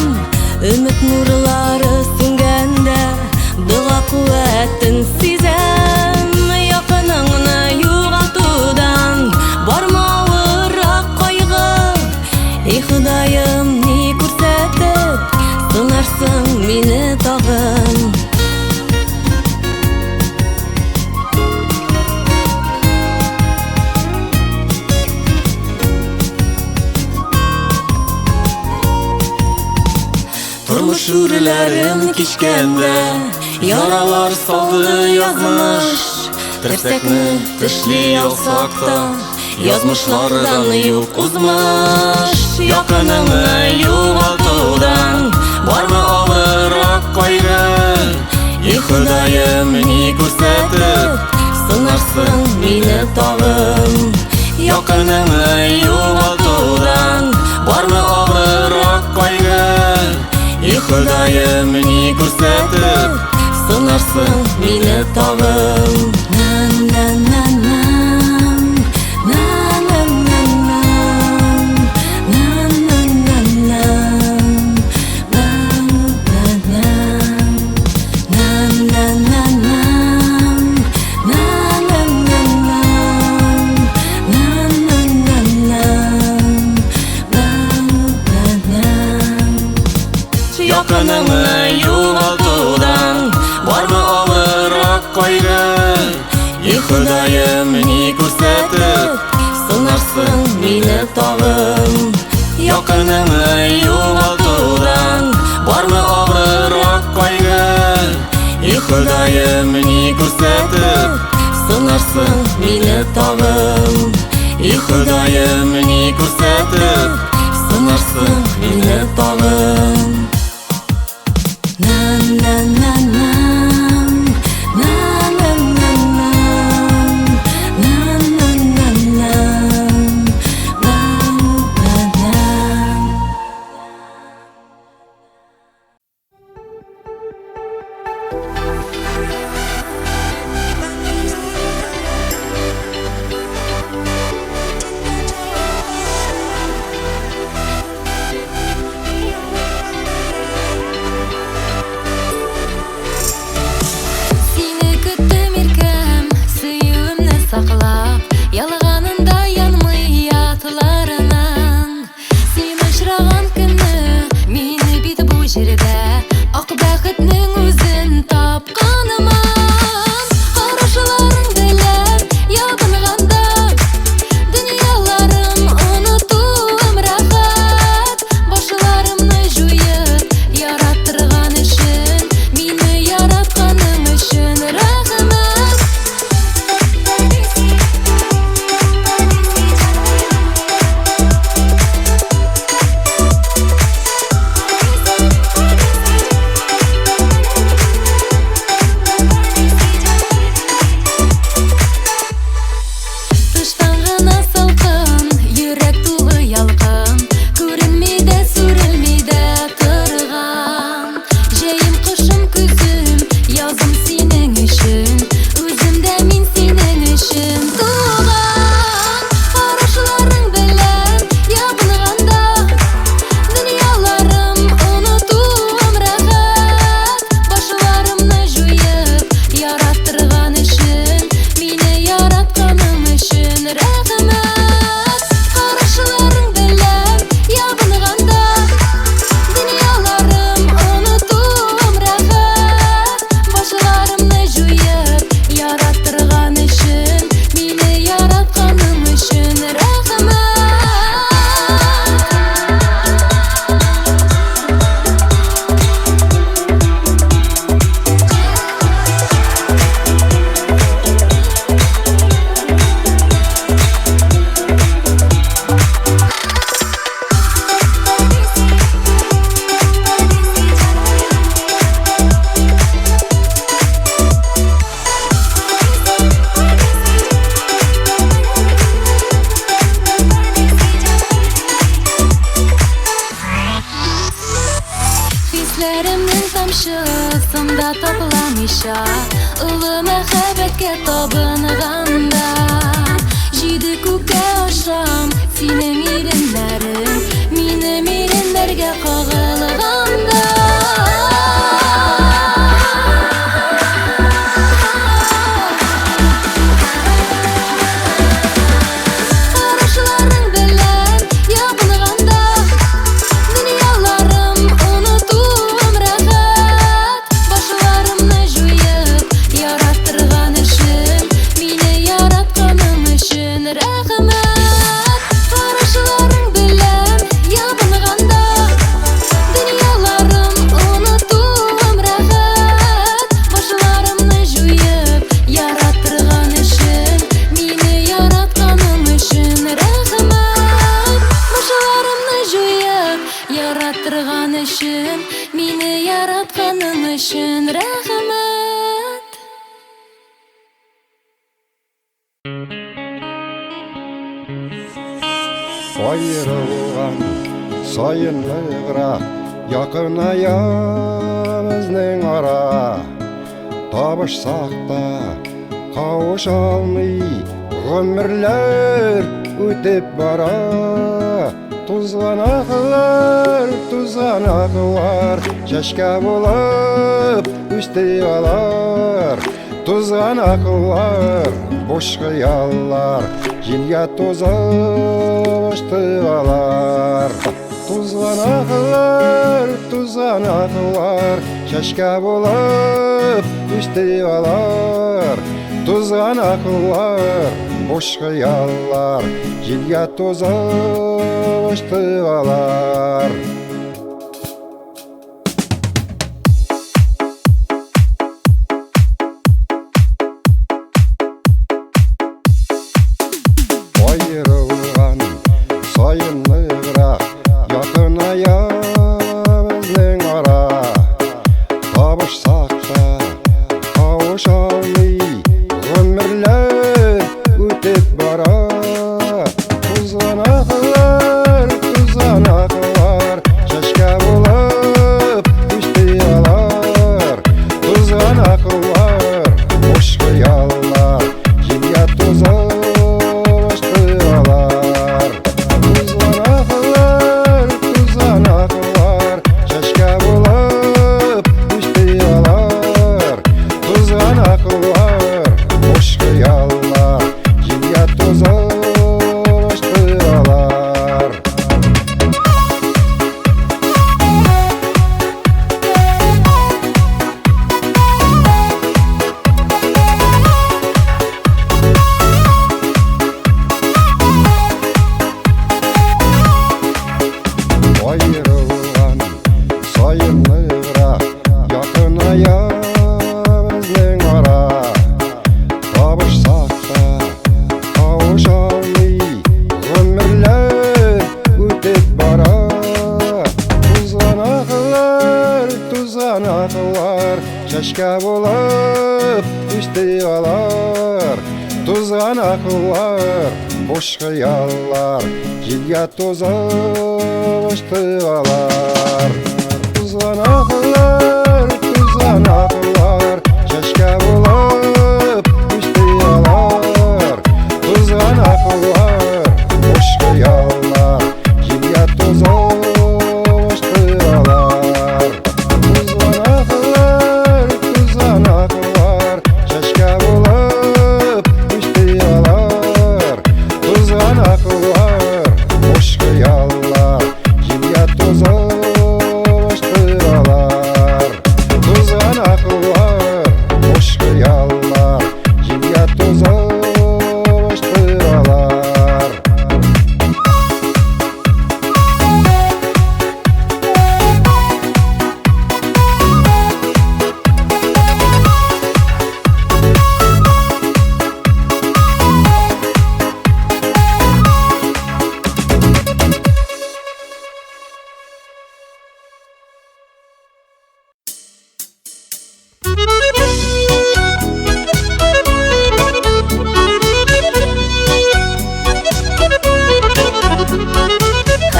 Өмет нурлары сүнгәндә дога куәтен сизәм. Якыныңны югалтудан бармы авыррак кайгы? И Ходаем, ни күрсәтеп сынарсың мине тагын? Тормыш үрләрен кичкәндә яралар салды язмыш. Терсәкне тешли алсак та, язмышлардан юк узмыш. Якыныңны югалтудан бармы авыррак кайгы? И Ходаем, ни күрсәтеп сынарсың мине тагын? Якыныңны югалтудан бармы авыррак кайгы? И Ходаем, ни күрсәтеп сынарсың мине тагын? Якыныңны югалтудан бармы авыррак кайгы? И Ходаем, ни күрсәтеп сынарсың мине тагын? Якыныңны югалтудан бармы авыррак кайгы? И Ходаем, ни күрсәтеп сынарсың мине тагын? И Ходаем, ни күрсәтеп сынарсың мине тагын? Алмыйча, олы мәхәббәткә табынганда. Җиде күккә ашам, синең иреннәрең минем иреннәргә кагылганда. Карашларың белән ябынганда, дөньяларым онытуым рәхәт. Башларымны җуеп, яраттырган өчен, мине яратканың өчен рәхмәт. Карашларың белән ябынганда, дөньяларым онытуым рәхәт. Башларымны җуеп, яраттырган өчен, мине яратканың өчен рәхмәт. Башларымны җуеп, яраттырган өчен, мине яратканың өчен рәхмәт. Аерылган саен ныграк якыная безнең ара. Табышсак та кавыша алмый гомерләр үтеп бара. Тузганаклар, тузганаклар, чәчкә булып үсте алар. Тузганаклар, буш хыяллар, җилгә тузып очты алар. Тузганаклар, тузганаклар, чәчкә булып үсте алар. Тузганаклар, буш хыяллар, җилгә тузып очты алар. Аерылган саен ныграк якыная безнең ара. Табышсак та кавыша алмый гомерләр үтеп бара. Тузганаклар, тузганаклар, чәчкә булып үсте алар. Тузганаклар, буш хыяллар, җилгә тузып очты алар. Тузганаклар, тузганаклар, чәчкә булып үсте алар. Тузганаклар, буш хыяллар, җилгә тузып очты алар. Аерылган саен ныграк якыная безнең ара. Табышсак та кавыша алмый гомерләр үтеп бара. Тузганаклар, тузганаклар, чәчкә булып үсте алар. Тузганаклар, буш хыяллар, җилгә тузып очты алар. Тузганаклар, тузганаклар, чәчкә булып үсте алар. Тузганаклар, буш хыяллар, җилгә тузып очты алар. Тузганаклар, тузганаклар, чәчкә булып үсте алар. Тузганаклар, буш хыяллар, җилгә тузып очты алар. Тузганаклар, буш хыяллар, җилгә тузып очты алар.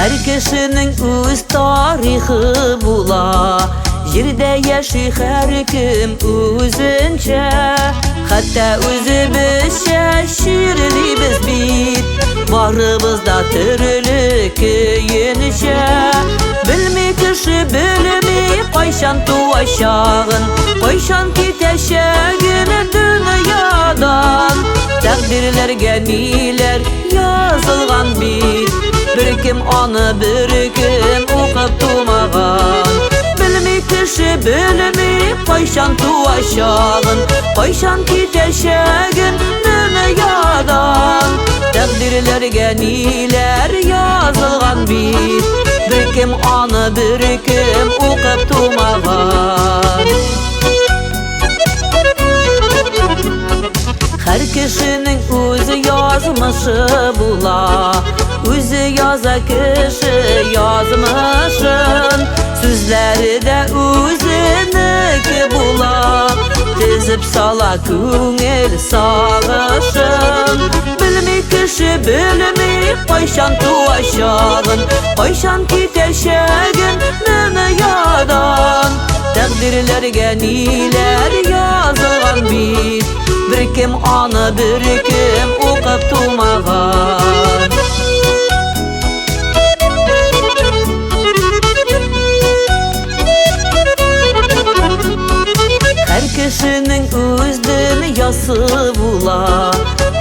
Һәр кешенең үз тарихы була. Җирдә яши һәркем үзенчә, хәтта үзебезчә чирлибез бит. Барыбыз да төрле көенчә. Белми кеше, белми кайчан туачагын, кайчан китәчәген дөньядан. Тәкъдирләргә ниләр язылган бит, беркем аны беркем укып тумаган. Белми кеше, белми кайчан туачагын, кайчан китәчәген дөньядан. Тәкъдирләргә ниләр язылган бит, беркем аны беркем укып тумаган. Һәр кешенең үзе язмышы була, үзе яза кеше язмышын. Сүзләре дә үзенеке була, тезеп сала күңел сагышын. Белми кеше, белми кайчан туачагын, кайчан китәчәген дөньядан. Тәкъдирләргә ниләр язылган бит, беркем аны беркем укып тумаган. Һәр кешенең үз дөньясы була,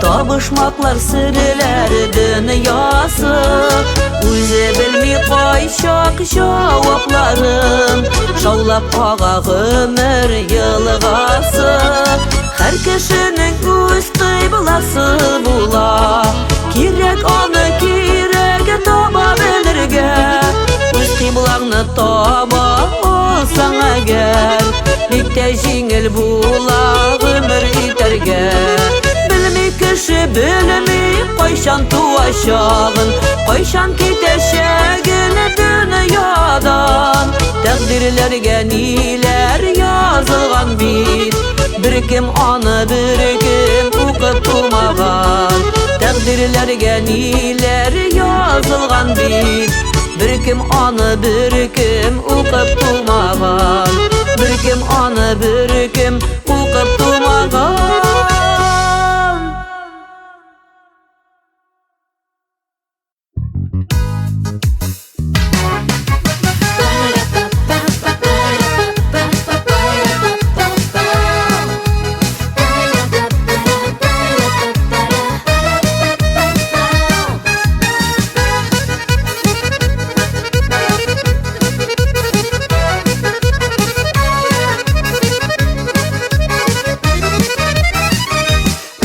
табышмаклар серләр дөньясы. Үзе белми кайчак җавапларын, шаулап ага гомер елгасы. Һәр кешенең үз кыйбласы була, кирәк аны кирәк таба белергә. Үз кыйблаңны таба алсаң әгәр, бик тә җиңел була гомер итәргә. Белми кеше, белми кайчан туачагын, кайчан китәчәген дөньядан. Тәкъдирләргә ниләр язылган бит, беркем аны беркем укып тумаган. Тәкъдирләргә ниләр язылган бит, беркем аны беркем укып тумаган. Беркем аны беркем укып тумаган.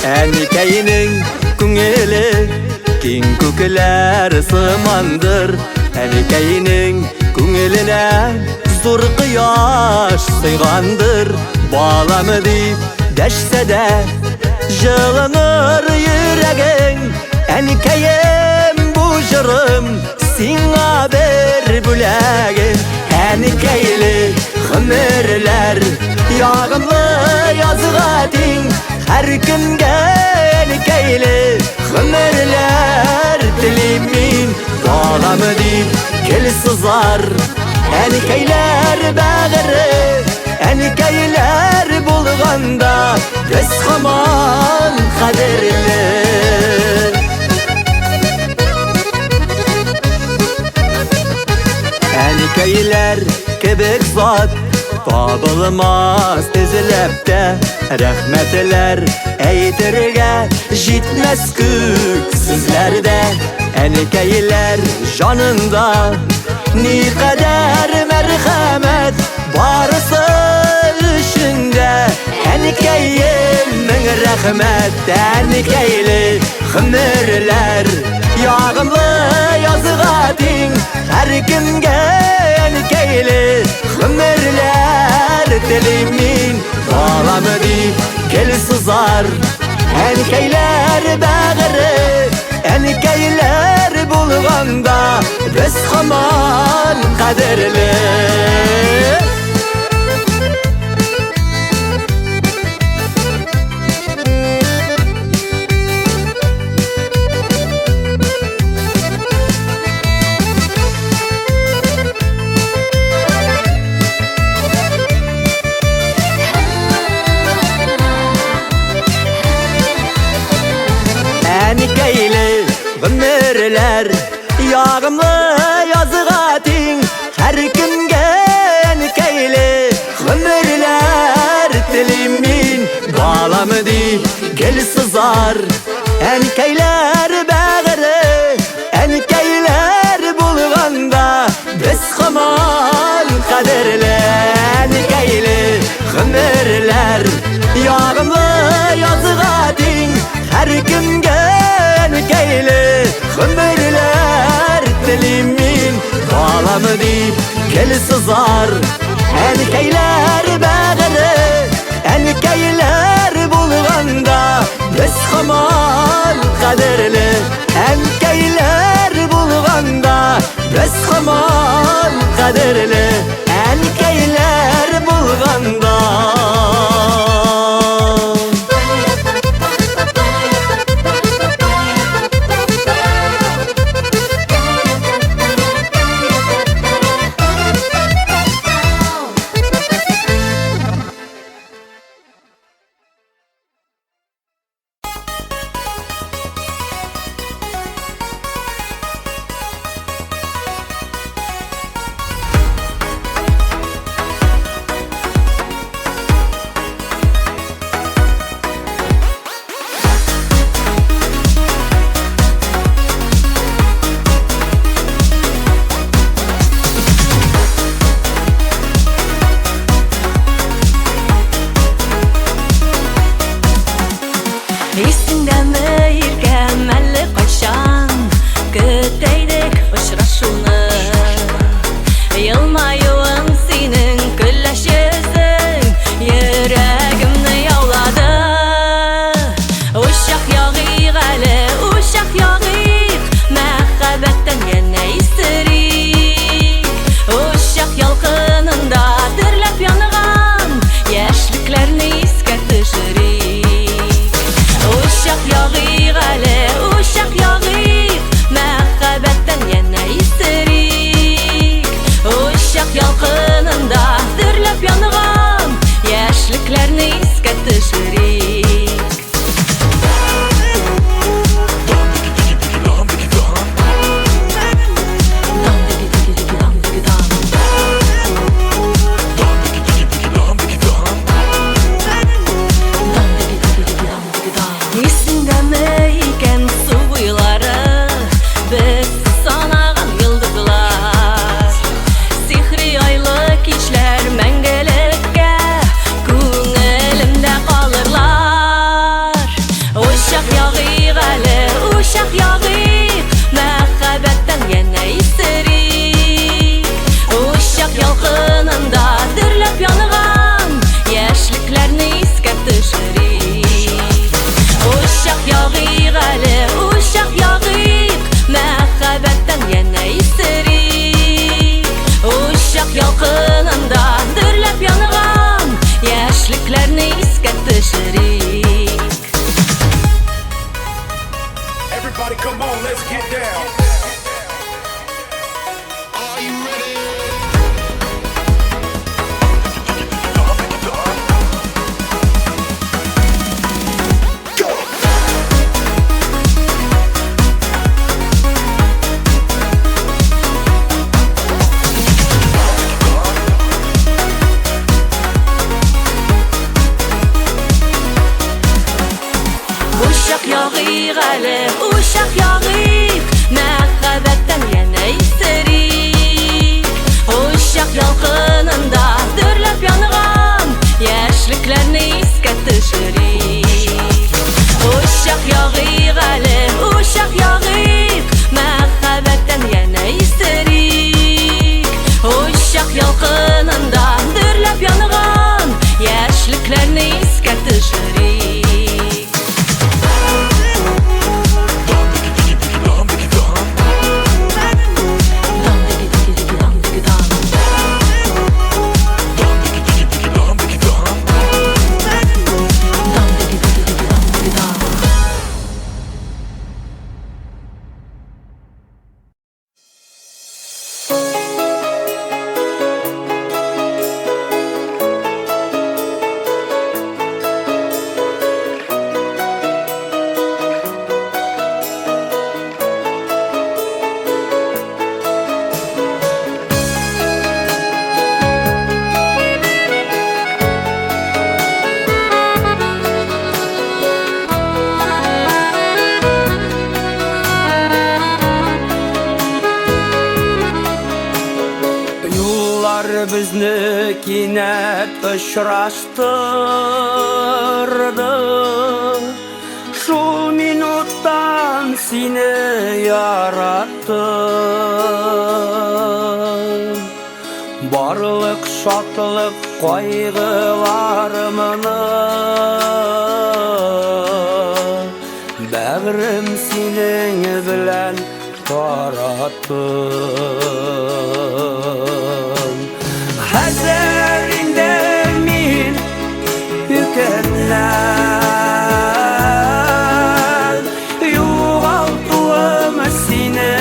Әникәйнең күңеле киң күкләр сымандыр, әникәйнең күңеленә зур кояш сыйгандыр. Балам дип дәшсә дә җылыныр йөрәгең, әникәем, бу җырым сиңа бер бүләгем. Әникәйле гомерләр ягымлы язга тиң, һәр кемгә әникәйле гомерләр телим мин. Балам дип гел сызар әникәйләр бәгыре, әникәйләр булганда без һаман кадерле. Әникәйләр кебек зат табылмас эзләп тә, рәхмәтләр әйтергә җитмәс күк сүзләрдә. Әникәйләр җанында никадәр мәрхәмәт, барысы өчен дә әникәем мең рәхмәт. Әникәйле гомерләр ягымлы язга тиң, һәркемгә әникәйле гомерләр телим мин. Балам дип гел сызар әникәйләр бәгыре, әникәйләр булганда без һаман кадерле. Гомерләр ягымлы язга тиң, һәркемгә әнкәйле гомерләр телим мин. Балам дип гел сызар әнкәйләр бәгыре, әнкәйләр булганда без һаман кадерле. Әнкәйле гомерләр ягымлы язга тиң, һәркемгә әнкәйле гомерләр телим мин. Балам дип гел сызар әнкәйләр бәгыре, әнкәйләр булганда без һаман кадерле. Әнкәйләр булганда без һаман кадерле. Әнкәйләр булганда. Исеңдәме, иркәм, әле кайчан көтә идек очрашуны? Елмаюың синең, көләч йөзең йөрәгемне яулады. Учак ягыйк әле, учак ягыйк, мәхәббәттән янә исерик. Учак ялкынында дөрләп янган яшьлекләрне искә төшерик. Учак ягыйк әле, учак ягыйк, мәхәббәттән Тәкъдир безне кинәт очраштырды. Шул минуттан сине яраттым. Барлык шатлык кайгыларымны бәгърем синең белән тараттым. Хәзер инде мин үкенәм, югалтуым сине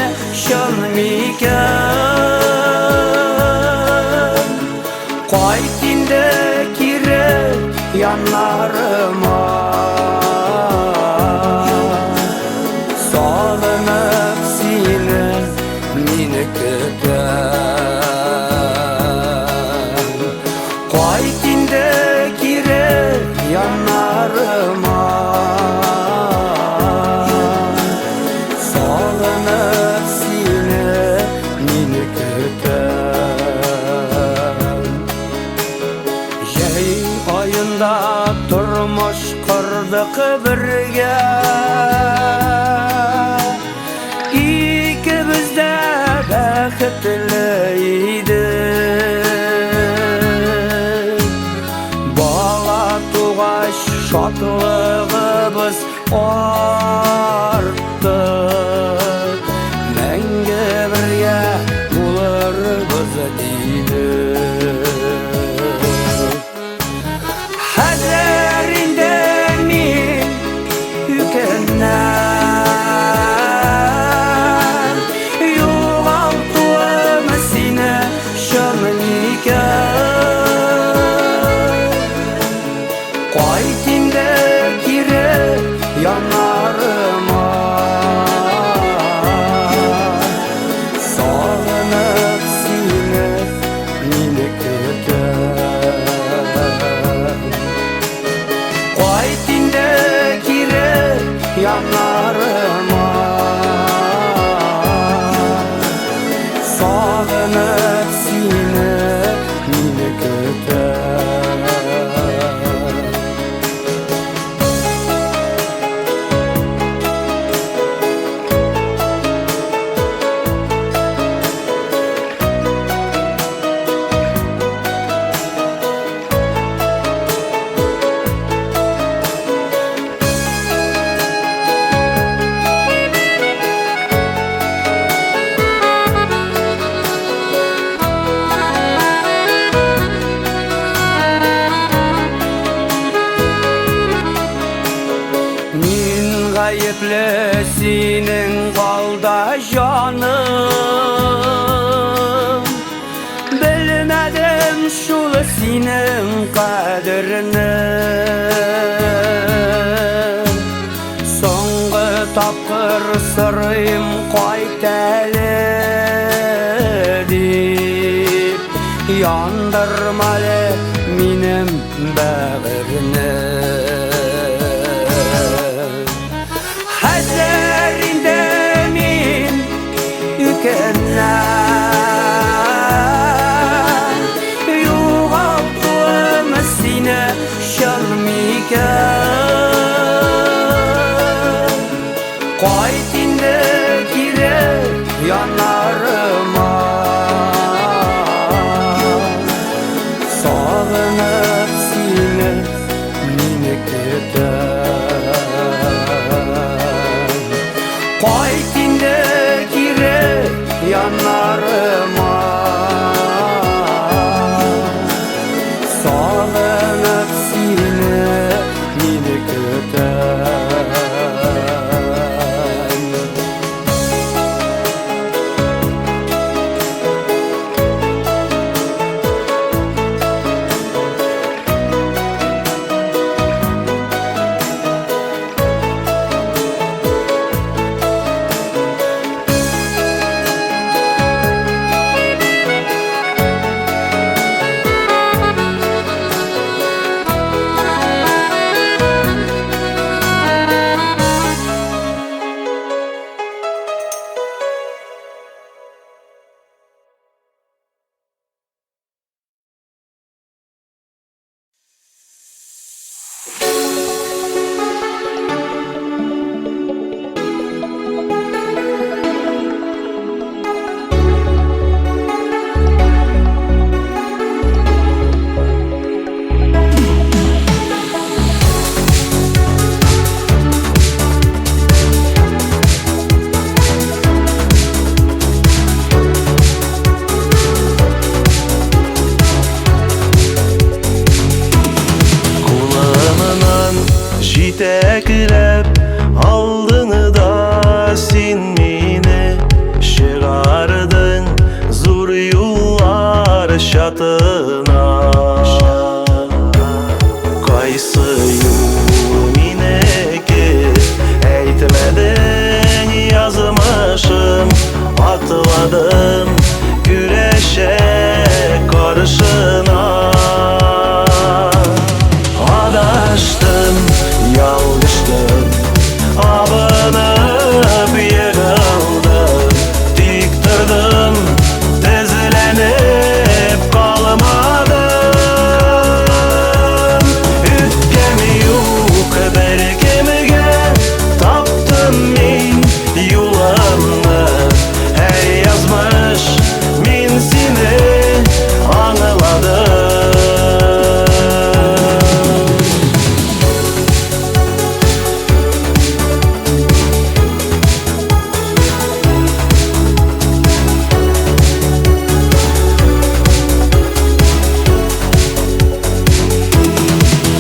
чын микән? Кайт инде кире яннарыма, сагынып сине мин көтәм. Кайт инде кире яннарыма, сагынып сине мин көтәм. Җәй аенда тормыш кордык бергә, икебез дә бәхетле идек. Бала тугач шатлыгыбыз артты, мәңге бергә булырбыз дидек. Хәзер инде мин үкенәм, югалтуым сине чын микән? Кайт инде кире яннарыма, сагынып сине мин көтәм. Кайт инде кире яннарыма, сагынып сине мин көтәм. Мин гаепле синең алда, җаным, белмәдем шул синең кадерне. Соңгы тапкыр сорыйм, кайт әле дип, яндырма әле минем бәгырьне. Хәзер инде мин үкенәм, югалтуым сине чын микән? Кайт инде кире яннарыма, сагынып сине мин көтәм. Кайт инде кире яннарыма, сагынып сине мин көтәм. чатына. Кайсы юл минеке, әйтмәдең, язмышым. Атладым көрәшә каршына. Адаштым, ялгыштым, абынып егылдым. Тик тордым, тезләнеп калмадым. Үпкәм юк беркемгә, таптым мин юлымны. Әй, язмыш, мин сине аңладым.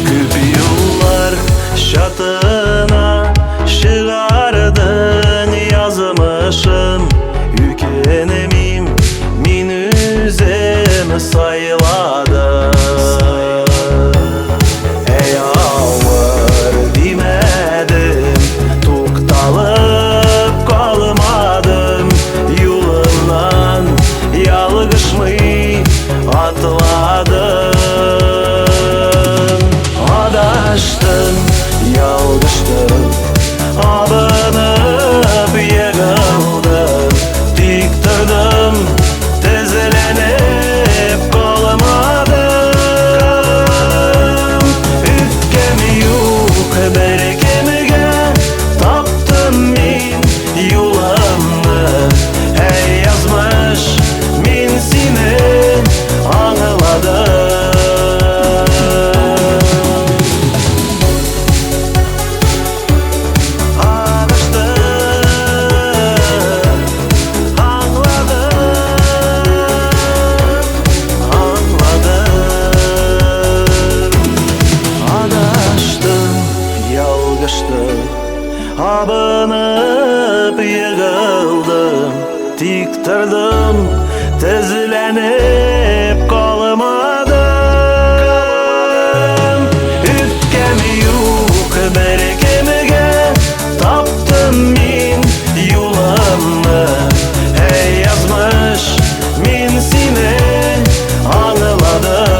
Күп юллар чатына чыгардың, язмышым. Үкенмим, мин үзем сайладым. Әй, авыр димәдем, тукталып калмадым. Юлымнан ялгышмый атладым. Адаштым, ялгыштым, абынып егылдым. Тик тордым, тезләнеп калмадым. Үпкәм юк беркемгә, таптым мин юлымны. Әй, язмыш, мин сине аңладым. Адаштым, аңладым, аңладым. Адаштым, ялгыштым, абынып егылдым. Тик тордым, тезләнеп калмадым. Үпкәм юк беркемгә, таптым мин юлымны. Әй, язмыш, мин сине аңладым.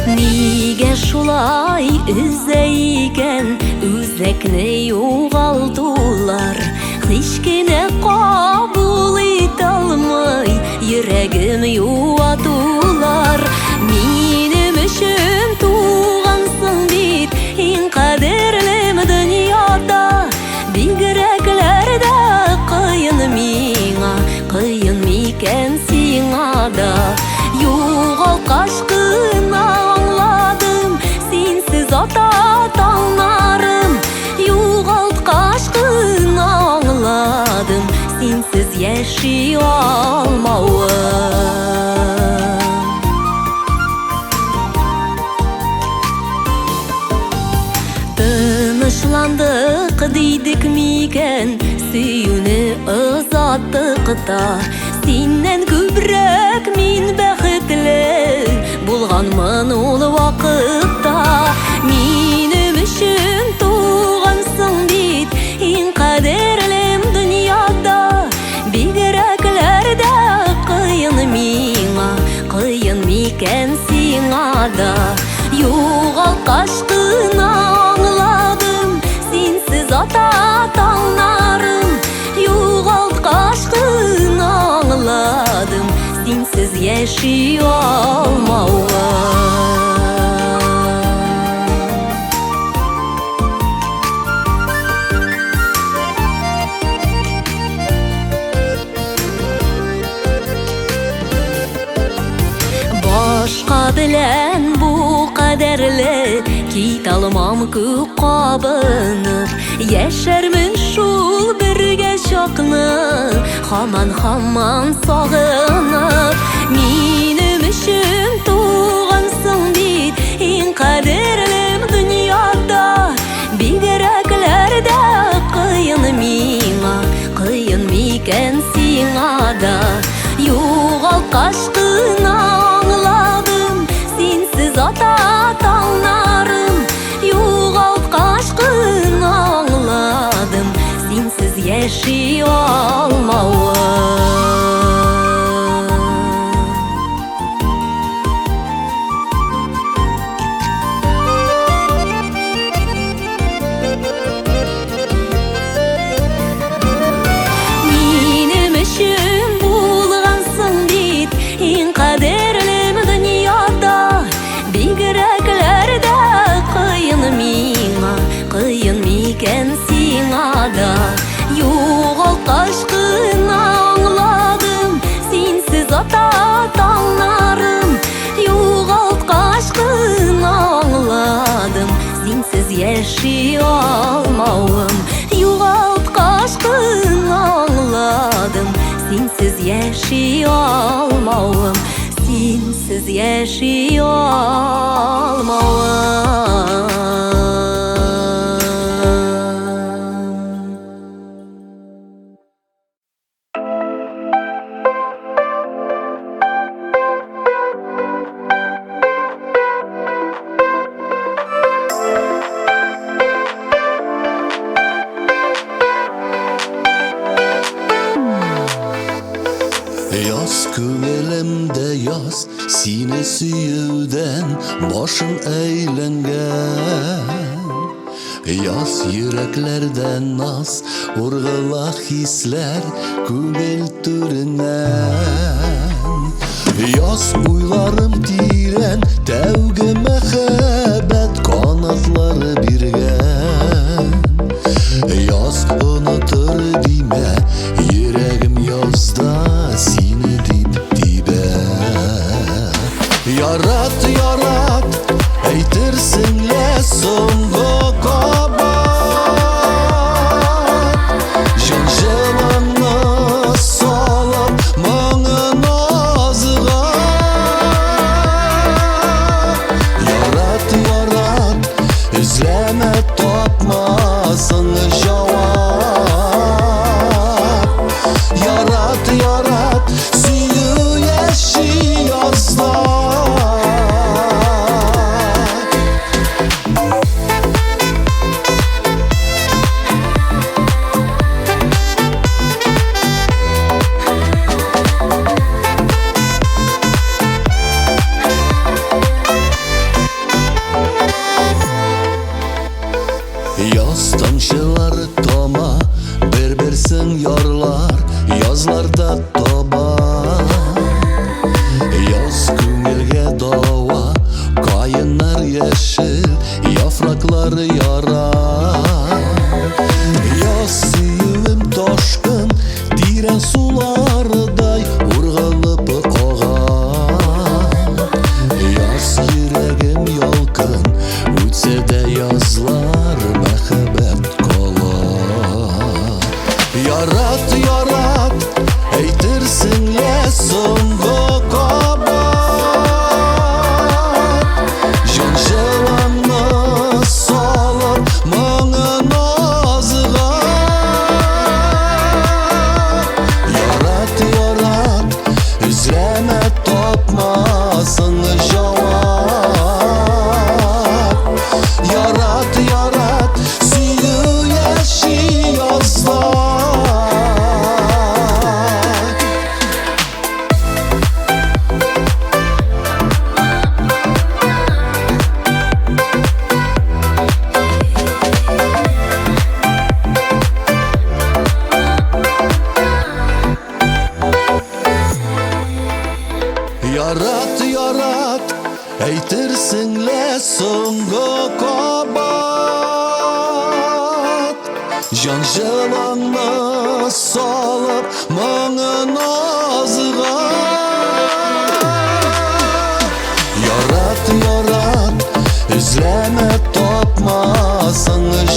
Нигә шулай өзә икән үзәкне югалтулар? Һич кенә кабул итә алмый йөрәгем юатулар. Минем өчен тугансың бит, иң кадерлем дөньяда. Бигрәкләр дә кыен миңа, кыен микән сиңа да? Югалткач кына аңладым, синсез ата таңнарым. Югалткач кына аңладым, синсез яши алмавым. Тынычландык дидек микән, сөюне озаттык та. Синнән күбрәк мин бәхетле булганмын ул вакытта. Минем өчен тугансың бит, иң кадерлем дөньяда. Бигрәкләр дә кыен миңа, кыен микән сиңа да? Югалткач кына аңладым, синсез ата таңнарым. Югалткач кына яши алмавым. Башка белән бу кадәрле кит алмам күк кабынып. Яшәрмен шул бергә чакны, һаман һаман сагынып. Минем өчен тугансың бит, иң кадерлем дөньяда. Бигрәкләр дә кыен миңа, кыен микән сиңа да. Югалткач кына аңладым, синсез ата таңнарым. Югалткач кына аңладым, синсез яши алмавым. Минем өчен булгансың бит, иң кадерлем дөньяда. Бигрәкләр дә кыен миңа, кыен микән сиңа да. Югалткач кына аңладым, синсез ата таңнарым. Югалткач кына аңладым, синсез яши алмавым. Югалткач кына аңладым, синсез яши алмавым. Синсез яши алмавым. Яз күңелемдә яз, сине сөюдән башым әйләнгән. Яз йөрәкләрдә наз, ургыла хисләр күңел түреннән. Яз уйларым тирән, тәүге мәхәббәт канатлары биргән. Яз онытыр димә, йөрәгем язда сине дип тибә. Ярат, ярат, әйтерсең лә соңгы кабат. Җан җылыңны салып моңы назга. Ярат, ярат, эзләмә тапмасың җавап. Ярат, ярат, сөю яши язда. Яз тамчылары тама, бер-берсен ярлар, язларда таба. Яз күңелгә дава, каеннар яшел, яфраклары яра. Яз сөюем ташкын, тирән сулардай ургылып ага. Яз йөрәгем ялкын, үтсә дә язлар мәхәббәт кала. Ярат, ярат, әйтерсең лә соңгы кабат. Җан җылыңны салып моңы назга. Ярат, ярат, эзләмә тапмасың җавап. Ярат, ярат, сөю яши язда. Ярат, ярат, әйтерсең лә соңгы кабат. Җан җылыңны салып моңы назга. Ярат, ярат, эзләмә тапмасың.